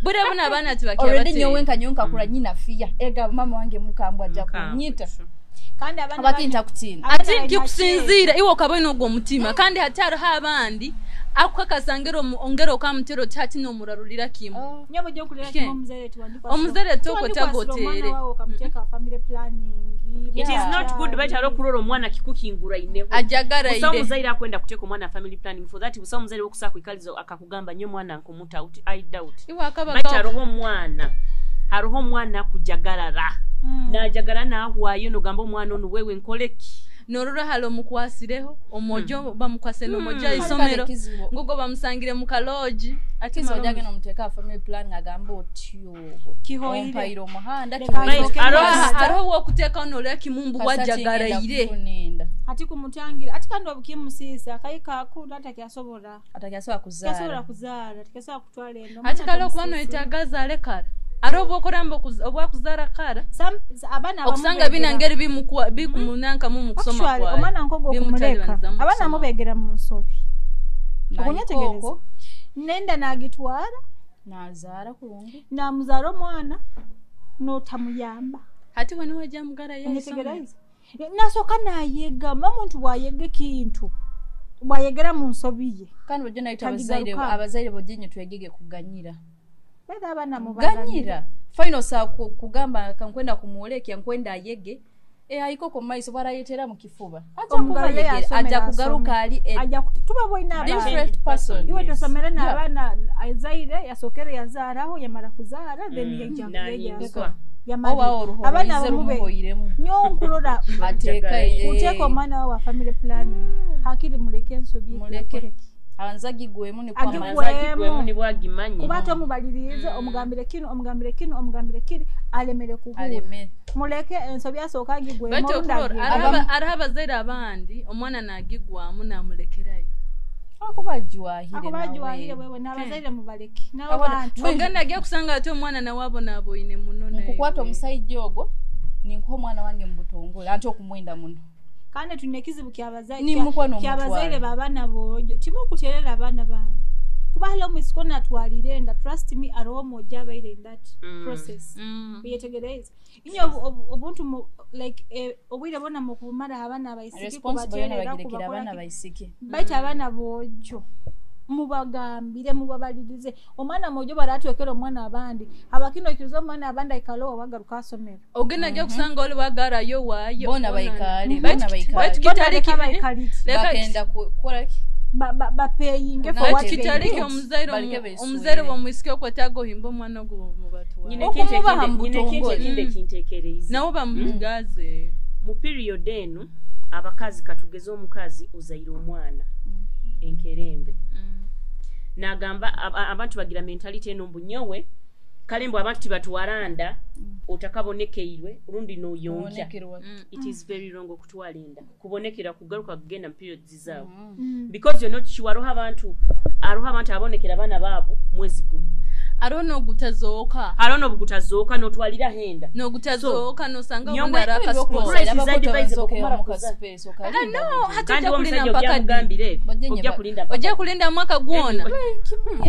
bure buna abana tibakiya already nyowe nkanyonka kura nyina fiya ega mama wange mukambwa ajja kunyita kandi abana abakinta kutina ati nkikusinzira iwe okabona ogwo mutima kandi hatariho abandi akukakasangero ongero okamutero tati nomurarulira kimu nyobo jo kulera kimu omuzaire tiwandikwa omuzaire toko tagotere okamuteka family planning. It is not good bait aro kurora omwana kikukingura ineho ajagara ire busa omuzaire akwenda kuteka omwana family planning for that busa omuzaire wokusa kwikaliza akakugamba nyo mwana nkumuta out I doubt iwe akaba bait aroho omwana haroho omwana kujagarara najagara nahwayo nogamba omwana onu wewe nkoleki norora halo mukwasireho omojo bamukwase nomojo isomero ngugo bamusangire mu kaloji ati ojage nomuteka family plan agamba otyo kihoire omuhanda aroho wokuteka onolya kimumbu wajagaraire ati kumutangira ati kandi obukimusisa akaika akura atakyasobola atakiasobola kuzaara atakiasobola kutwala endo ati kale okuba noyetagaza alekara aro okoramba obwakuzara kara abana okusanga binangeri bimukuwa bikumunanka mu kusoma kwa omwana nkogo okumuleka abana mubegera mu nsobi okunyetegereza nenda nagitwara nazara kurungi namuzara omwana notamuyamba hati wani wajja mugara yesomereza nasoka nayega omuntu bwayega ekintu bwayegera mu nsobi ye kandi bojjo nayita abazaire bojjenye twegege kuganyira abana mubaganyira final sa kugamba kankwenda kumwolekya nkwenda ayege aikoko maiso barayetera mu kifuba aja kugaruka ali aja tuba boina different person iwe tosomera n'abana azaire yasokere yazaraho yamara kuzara then yaja abana bamube nyo nkurora ateka uteka omwana wa family planning hakiri muleke ensobi muleke abanza gigwemu ni kwamaza ni bwagimanye kuba tomubalirize omugambire kino omugambire kino omugambire kiri alemere kuhura muleke ensobi asooka agigwemu ariho abazaire abandi omwana nagigwamu namulekerayo akubajwahire wewe n'abazaire mubaleke n'abantu ogenda agiye kusanga ati omwana nawe abonaboine muno nkukwata omusajja ogwo ninkuha omwana wange mu butongole anti okumwenda muno kandi tulina ekizibu kyabazaire babaana bojo timukuterera abaana banyu kuba hali omwisiko natwalire enda trust me aroho omwojo abaire in that process uyetegereze inye obuntu like obwire bwona mukubumara abaana abaisiki kubaterera abaana baisiki baitu abaana bojo mubagambire mubabalirize omwana mwojo baratwekera omwana abandi abakino ikiriza omwana abandi aikalowa wagaruka asomero ogenda ajja kusanga oli wagarayo waayo bona baikale bona baikale bakenda kukola ki bapeyinge for what kitariki omuzaire w'omwisiki okwetaaga ohimba omwana ogwo mubatwale okumubaha mu butongole kinteekereza nabo bamugaze mu period eno abakazi katugeze omukazi ozaire omwana enkerembe nagamba abantu bagira mentality eno mbu nyowe kale mbu abantu tibatwalanda otakabonekeirwe rundi noyonkya it is very wrong okutwala enda kubonekera kugaruka kugenda mu periods zaabo because you're not sure aroho abantu abonekera abaana baabo mwezi gumu Hariho n'ogutazooka. Hariho n'obugutazooka n'otwalira henda. N'ogutazooka nosanga Nyowe- obundi ari akasiporo. Grace is advisable okumara kuzaara. No, hati Kandi ojja omusajja kulinda mpaka ojja ddi? mugambira ebyo ojja kulinda mpaka Ojja kulinda mwaka gwona.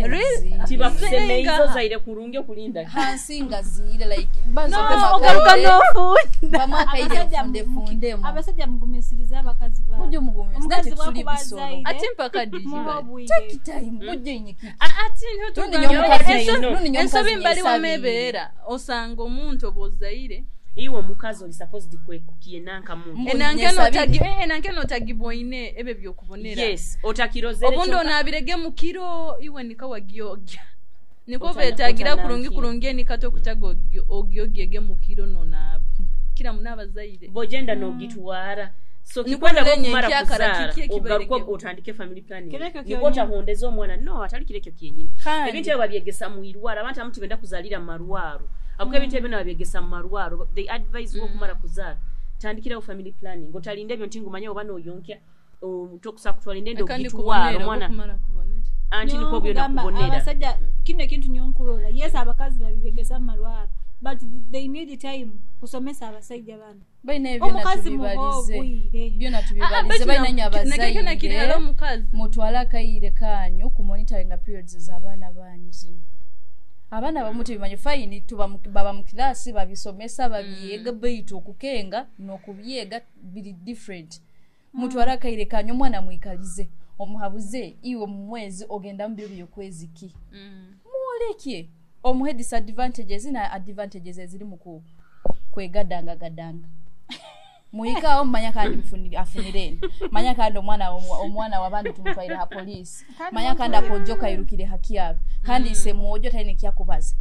Really? Tibakusemeizo Zenga. zaire kurungi okulinda. Hansi nga ziire like No, ogaruka n'ofunda. Bamwe akaire Abasajja nfunde fundemu. Abasajja mugumisirize abakazi banyu. Mujje mugumisirize, Omukazi nate tuli bwakuba bisolo. azaire, Ate mpaka ddi? muwe obwire. Take time, mujje inyikiki. Ate Rundi nyomukazi rundi nyomukazi ensobi mbali nyesabire. wamebeera osanga omuntu oba ozaire Iwe omukazi oli supposed kwekukienanka muntu. Enanke notagibwoine ebyo byokubonera. Yes, otakirozere. Obundi kyonka- onaabirege mu kiro iwe nika wagyogya niko Otana- beetagira kurungi otanankire. kurungi enikata okutaga ogyogyege mu kiro nonaaba kira munaaba zaire. Bw'ogenda n'ogitwara so Niko kikwenda ndenye okumara nkyakara kuzaara kiki ogaruka ekibairege. otandike family planning. Kirekyo Niko kyonyini. otahondeza omwana no atali kirekyo kyenyini. Kandi- Ebintu ebyo babyegesa mu irwaro abantu abamu tibenda kuzaalira mu marwaro abuka ebintu ebyo nababyegesa mu marwaro. They advise wo okumara kuzaara tandikirawo family planning otalinda ebyo nti ngumanye oba n'oyonkya tokusa kutwala enda Kandi ogitwara kubonera, omwana okumara kubonera. Anti niko byona Nkugamba, kubonera. Abasajja kino ekintu nyonkulola yes abakazi babibegesa mu malwaro but they need time kusomesa abasajja bano. Balina ebyo byonna Omukazi muwe tubibalize. obwire. Byonna tubibalize balina nnyo Nakyo abazaire omukazi mutwale akayire kanyu ku monitoringa periods z'abaana banyu zino. Abaana abamu tebimanyi fine tuba baba mu kirasi babisomesa babyega baitu okukenga n'okubyega biri different. Mutwale akayire kanyu omwana mwikalize omuhabuze iwe mu mwezi ogenda mu biro byokwezi ki mwoleke omuhe disadvantages na advantages eziri mu kwegadangagadanga muhikaawo mumanya kandi afunire eno manya kandi omwana omwana wabandi tumutwaire ha poliisi manya kandi akojo kairukire ha kyaro kandi ise mwojo talina kyakubaza.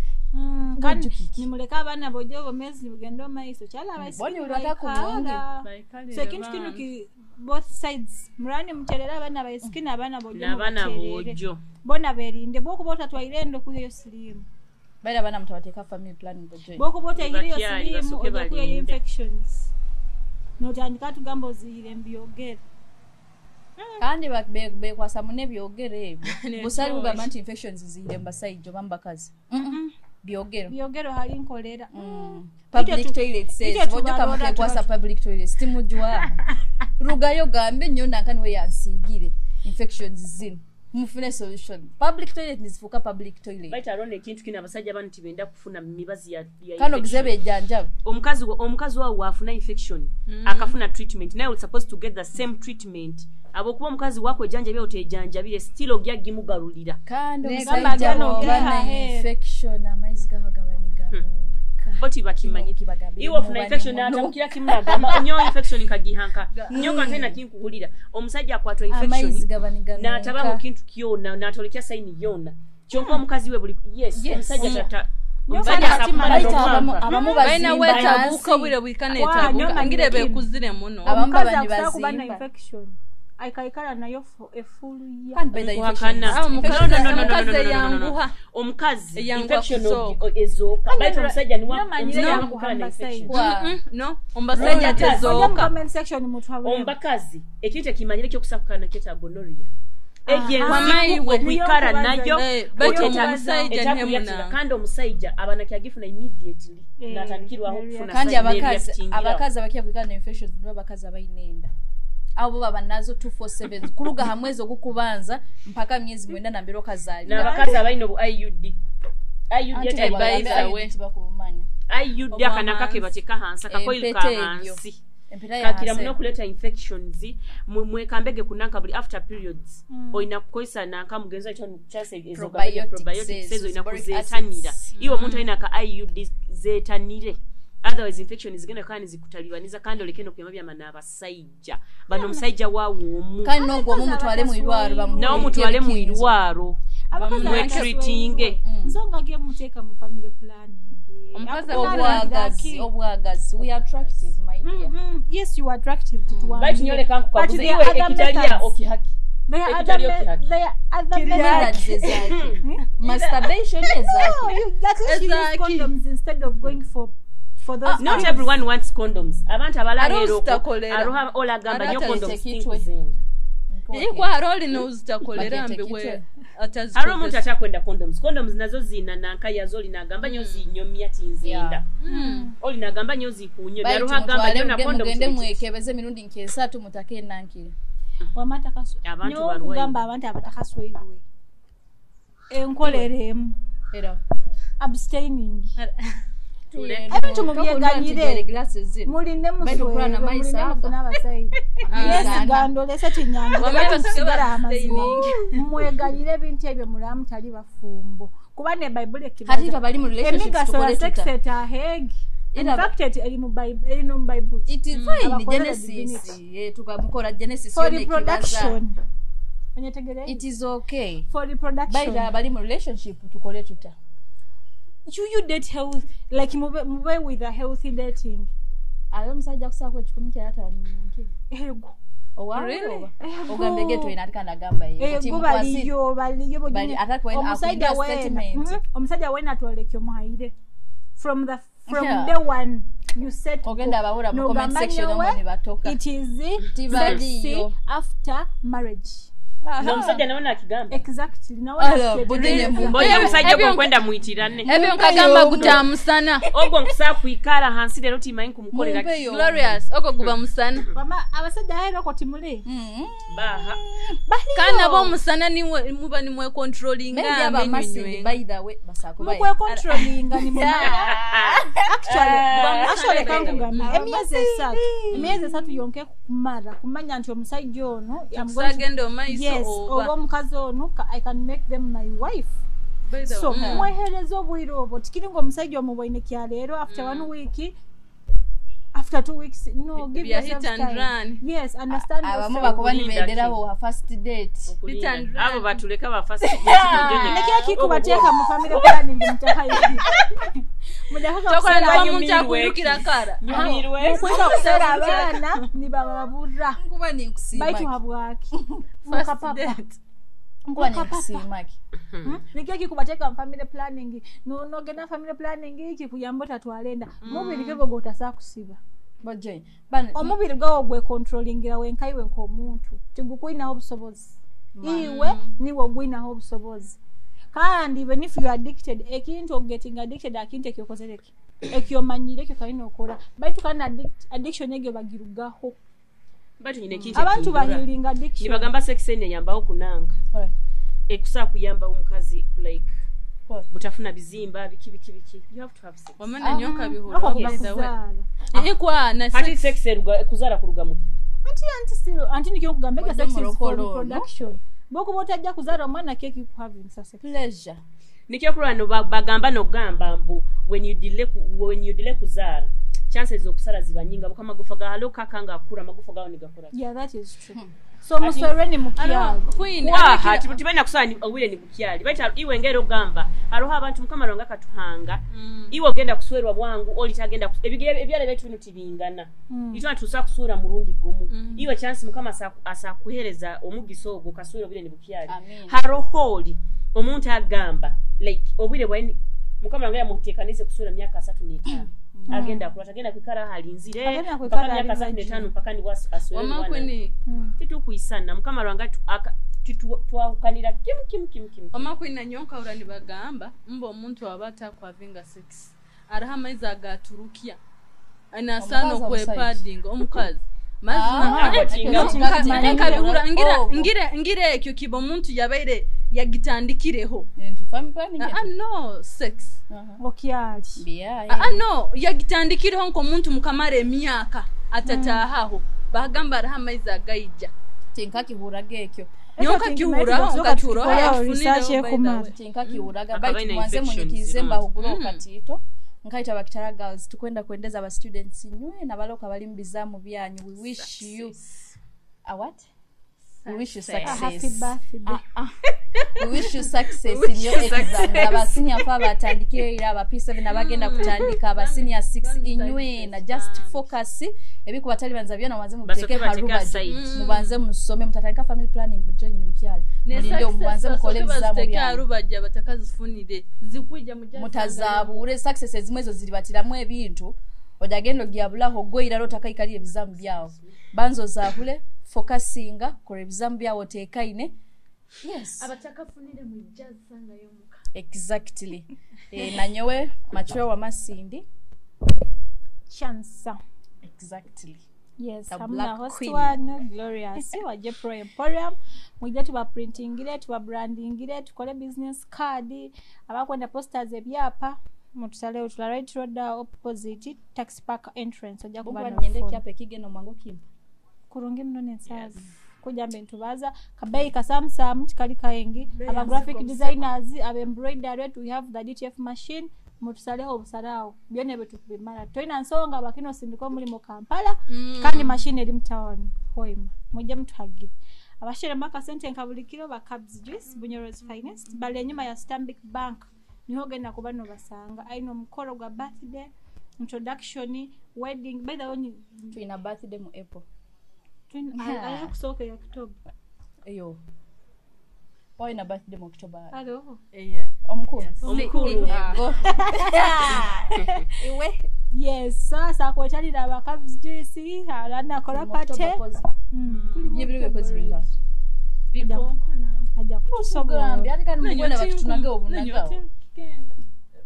Kandi Bujju nimuleke abaana bojo obomezi bugende omaiso kyala Boni buli batakulungi. So ekintu kino ki both sides murani muterere abaana baisiki n'abaana bojo n'abaana mubaterere. bojo. Bona berinde bwokuba otatwaire endo kuyeyo siriimu. Baira abaana mutabateeka family planning bojo. Bwokuba otayireyo Bakyali, siriimu basooke ojja kuyeyo balinde. infections notandika tugamba oziyire mbyogere. Kandi bekwasa mune byogero ebyo busali bugamba nti infections ziyire mu basajja oba mu bakazi byogero. Byogero hali nkolera. Public Itwe toilets itwe says bojo tubalora kamukekwasa public toilets timujwa rugayo gambe nnyo nanka niwe yansiigire infections zino mufune solution. Public toilet nizifuuka public toilet. Baitu arona ekintu kino abasajja bano tibenda kufuna mibazi ya kano infection. gize bejjanjaba. Omukazi wawe waafuna infection akafuna treatment naye oli supposed to get the same treatment abokuba omukazi wako ejjanjabye otejanjabire still ogya gimugalulira. Kandi Negamba omusajja agenda bw'oba ogeha na head. infection amaizi gaho gaba niganuka. Bo tibakimanyi. Kibagambire Iwe ofuna muba infection nimunuka. natamukira kimu nagamba nyo infection kagihanka nyo kantena kinkuhulira omusajja akwatwa Amaizi infection gaba niganuka. n'ataba mu kintu kyona n'atolekya sayini yona kyonka omukazi we buli yes Yes. omusajja tata Nyo omusajja kandi asakubala Baita n'omwampa. abamu balina bazimba weetabuuka hansi. obwire bwika Wa, neetabuuka nyo ngire manyire beekuzire muno. Abamu Omukazi baba akusobola kuba na nibazimba. infection akaikala nayo for a full year. Kandi by the Nkuhakana. infections- Ah, omukazi- No, no, no, no, no, omukazi no, no, no, no, no. eyanguha. Omukazi Eyanguha infection kusooka. ezooka baitu omusajja niwa Nyo manyire omusajja yanguha wakukala na mbasajja. infection. Wa. No omusajja Omukazi. Ojja mu tezooka. comment section mutwabulemu. Omukazi ekintu ekimanyire ekyokusakukana nakyo kya gonorrhea egyo Wamayi enzibu we. okwikara nayo Eh, baitu oteta- omusajja etakuyakinga. ntemuna. Kandi omusajja aba nakyagifuna immediately Eh, natandikirwaho okufuna Kandi sign abakazi n'ereactingirawo. Abakazi abakira kwikana na infections nibo abakazi abalina enda abo baba nazo 247 kuluga ha mwezi ogukubanza mpaka myezi 9 nambere okazaalira. N'abakazi abalina obu IUD IUD Anti ate by bagambe the way. IUD tibakubumanya. IUD akana kake bateka hansi akakoil Empeta ka ebyo. hansi Empeta ya kakira hansi. muno okuleeta infections mwekambege kunanka buli after periods olina kukozesa nanka mugenzi wakyo kyase ezo Probiotics probiotics ezo, ezo olina boric kuzeetanira acids. iwe omuntu alina ka IUD zeetanire otherwise infection zigenda kandi zikutalibaniza kandi oleke nokuyamba byama n'abasajja bano omusajja waawe omu Kandi n'ogwo omu mutwale mu irwaro bamuwe nawe mutwale mu ebikinzo. irwaro Abakazi mwetreatinge. abakasweiwe. Nsonga ge muteeka mu family planning. Omukazi Obwagazi obwagazi we are attractive my dear. Yes, you are attractive tutuwambire. Baitu nyoleka But nkukaguze there iwe are other ekitalya methods. okihaki There are Ekitali other okihaki. there are other Methods methods. ezaki masturbation ezaki No, you, at least you use Ezaki. condoms instead of going for those Not things. everyone wants condoms abantu Ate abalala ozitakolera. olagamba Ate nyo condoms tekitwe. tinkuzenda Ikwa hariho olina ozitakolera Bagyete mbiwe. kitwe. Hariho omuntu atakwenda condoms. Condoms nazo zina nanka yazo olinagamba nyo zinyomya tinzenda. Olinagamba nyo zikunyomya. Baitu Hariho agamba mutwale nyo na mugende condoms. mugende mwekebeze emirundi nk'esatu mutake enankire. Wama takasu- Abantu nyowe barwaire. nkugamba abantu abatakasweirwe enkolera emu Era abstaining. Tule. Ebintu mubyeganyire. Glasses muline Baitu okula na muswere maiso muline aga. mufune abasaidi yesigandolese tinyangira Wama baitu tusigala amazima. abstaining. Mweganyire ebintu ebyo mulamu tali bafumbo kuba ne Bayibuli Hati itwe abali mu relationships emigaso tukole ya sex tuta? etahegi. In Era- fact eri mu Bible, eri no mu Bible. It is fine. Abakolera Genesis divinity. Tukamukora Genesis For yona ekibaza. reproduction. Onyetegereye? It is okay. For reproduction. Baita abali mu relationship tukole tuta? You date health, like mube with a healthy dating. Ayo omusajja akusaako 150 nkiri Ego. Owawe Really? oba Ego. ogambe geto ina atika nagamba ye Ego baliyo baliyo Bali- bonyine. ate akuwa- Omusajja akuwa wena statement. Omusajja wena atwaleke omuhaire from Yeah. day one you set Ogenda abawula mu comment N'ogamba section nyowe, omwo ne batoka. it is Tibaliyo. sexy after marriage. N'omusajja nawe nakigamba. Exactly, nawe Ala, nakitegeeza. budine mu- Mboye omusajja Ebyo- ogwo nkwenda mwitirane. Ebyo nkagamba gutamusana. Ogwo nkusaa kwikara hansi leero timanyi kumukolera ki. Mumpeyo. Glorious ogwo guba musana. Wama abasajja aherako timuli. Baha. Baliyo. Kandi nabo omusana niwe muba nimwekontrolinga. Maybe aba masidi, by the way, basako bayi. Mukwekontrolinga nimumanya actually kankugamba emyezi 3 yonke kumara kumanya nti omusajja ono I'm going to- Sagenda omaiso yes oba oba omukazi ono I can make them my wife. By the So way, mwehereza obwire obwo tikiri nga omusajja omubwaine kyaleero after one week, after 2 weeks, no, give Bya yourself hit and time. run. Yes, understand Abamu yourself. bakuba Okulinda nibenderawo ha first date. Okulinda. Hit and run. Abo batuleka bafasi. Nekyo kikubateeka mu family planning mutakayi Tokola mudaka omuntu akwirukira kara. Nyumirwe. Mukwika kusera abaana nibababura. Nkuba ninkusiima. Baitu habwaki? First Mukapapa. date. Nkuba ninkusiima ki. Nikyo kikubateeka mu family planning. Nogenda family planning kikuyamba otatwala enda mubiri kyo gwe otasaa kusiba. Bajje. Bana Omubiri gwawo gwekontrolingira wenkaiwe nk'omuntu tigukwinaho obusobozi, iwe niwe ogwinaho obusobozi. Kandi even if you are addicted ekintu ogetting addicted akintu ekyokozereki ekyomanyire ekyo kalina okora baitu kandi addiction egyo bagirugaho. Batu nyine ekintu Abantu ekindura. bahealing addiction. Nibagamba sex ene eyambaho kunanga. Alright. Ekusaa kuyamba omukazi like What? butafuna bizimba biki biki biki. You have to have sex. Wamana nyoka bihura Ako kuba by the way. kuzaala. Ikwa na Hati sex. sex eruga kuzaala kuruga muki. Anti still anti nikyo nkugamba ekyo Ojja sex is for mulokole ono. reproduction. Bwokuba otajja kuzaala omwana keki kuhaving sex. Pleasure. Nikyo kulwa no bagamba nogamba mbu when you delay kuzaala chances okusala ziba nyinga buka amagufa ga halo kaka nga akura amagufa gawo nigakora. Yeah, that is true. So muswere ni mukyalo. Queen Waha tibalina kusala ni owire ni bukyali baita iwe ngero ogamba hariho abantu mukama rwanga katuhanga iwe ogenda kuswerwa bwangu oli tagenda ebyala byaitu bino tibingana itwana tusa kuswera murundi gumu iwe chance mukama asakuhereza omugisa ogwo kaswera obwire ni bukyali. Amen. Hariho oli omuntu agamba like obwire bwaini mukama rwanga yamuteekanize kuswera myaka 35 agenda akula tagenda kwikara halinzire Agenda mpaka kwikara myaka alinzire. 35 mpaka ni aswere Wama Queen titukuisana mukama rwanga twahukanira kimu kimu kimu kimu. Wama Queen na nyonka ura nibagamba mba omuntu aba atakwavinga sex ariho amaizi agaturukia anasana Omukazi omusajja? okwepadinga omukazi. Ah, Mazima Akotinga. nkabihura ngira Oh. ngira ekyo kiba omuntu yabaire yagitandikireho. Into family planning. Ah, no sex. Okyali. Biya. Ah, no yagitandikireho nk'omuntu mukamara emyaka atatahaho bagamba ariho amaizi agayija. Tinkakihuraga ekyo. Nyoka kihuraho nkakihuraho yakifunireho by the way. Tinkakihuraga Akaba baitu ina mwanze infections munyikize zirungi. mbahugura okatiito nkaita bakitara girls tukwenda kuendeza aba students nywe nabaloka bali mu byanyu. We wish you a what? We wish you A happy success. birthday. We wish you success in your exams. Aba senior 4 batandikire era aba P7 abagenda kutandika aba senior 6 inywe na just focus ebikuba talibanza byona mubanze mubiteeke Basooke bateeke harubajo. aside. Mubanze musome mutatandika family planning bujo nyini mukyale Ne mulinde success mubanze mukole basooke ebizamu baziteeke byanyu. aharubajja batakazifunire zikwija mujja Mutazaabure success ezimu ezo ziribatiramu ebintu ojagenda ogyabulaho gweirala otakaikalira ebizamu byawo banza ozaahule focusinga kola ebizamu byawo oteekaine. Yes. Abatakafunire mwijja sangayo muka. Exactly. Nanyowe machwe wa Masindi. Chansa. Exactly. Yes, The hamna Black host Queen. wano Glorious wa Jepro Emporium. Mwijja tubaprintingire, tubabrandingire, tukole business card, abakwenda posters ebyapa. Mutusale utula right road opposite taxi park entrance ojja kuba Bukwa na nyende phone. kyapa ekigenda omwangu kimpa. Kurungi muno n'ensaazi. Kujja mbe ntubaza kabeyi kasamusamu kikali kaengi. Aba graphic designers, aba embroidery, we have the DTF machine. Mutusaleho obusalaawo byonna ebyo tukubimala. Tolina nsonga bakino sindika omulimu Kampala kandi machine eri mu town Hoima. Mujje mutuhagire. Abashiremu akasente nka buli kiro ba Cubs Juice, Bunyoro's Finest, bali enyuma ya Stanbic Bank. Niho ogenda kuba nobasanga. Ayina omukolo gwa birthday, introduction, wedding. By the way, Tulina birthday mu April. aliho kusooka ya October. Eyo. Olina birthday mu October. Aliho. Omukulu. Omukulu. Ego. Iwe. Yes, sasa kwetalira aba Cubs Juice, alana akola party. Byebiro byekozi binga. Bikonkona. Ajja kutusobola. Tugambye ate kandi mugwena batutunage obunagawo.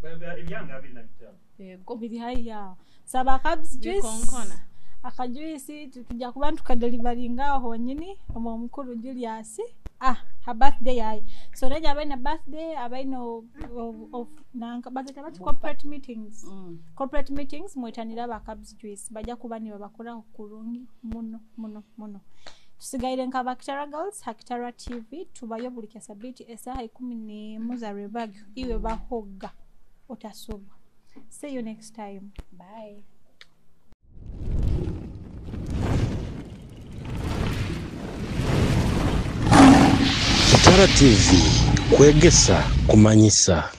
Ebyange 25. Ego. Biri haiya. Saba Cubs Juice. Bikonkona. Akajuice tujja kuba tukadelivaringa aho honyini omwo omukulu Julius. Her birthday yayi. So neja abaina birthday, abaina of nanka bazeta bati corporate meetings. Corporate meetings mwetanira aba Cubs Juice bajja kuba ni babakora kurungi muno muno muno. Tusigaire nka Bakitara Girls, Hakitara TV tubayo buli kya sabiti esaha 11 za rebag iwe bahoga otasubwa. See you next time. Bye. Kitara TV kwegesa kumanyisa.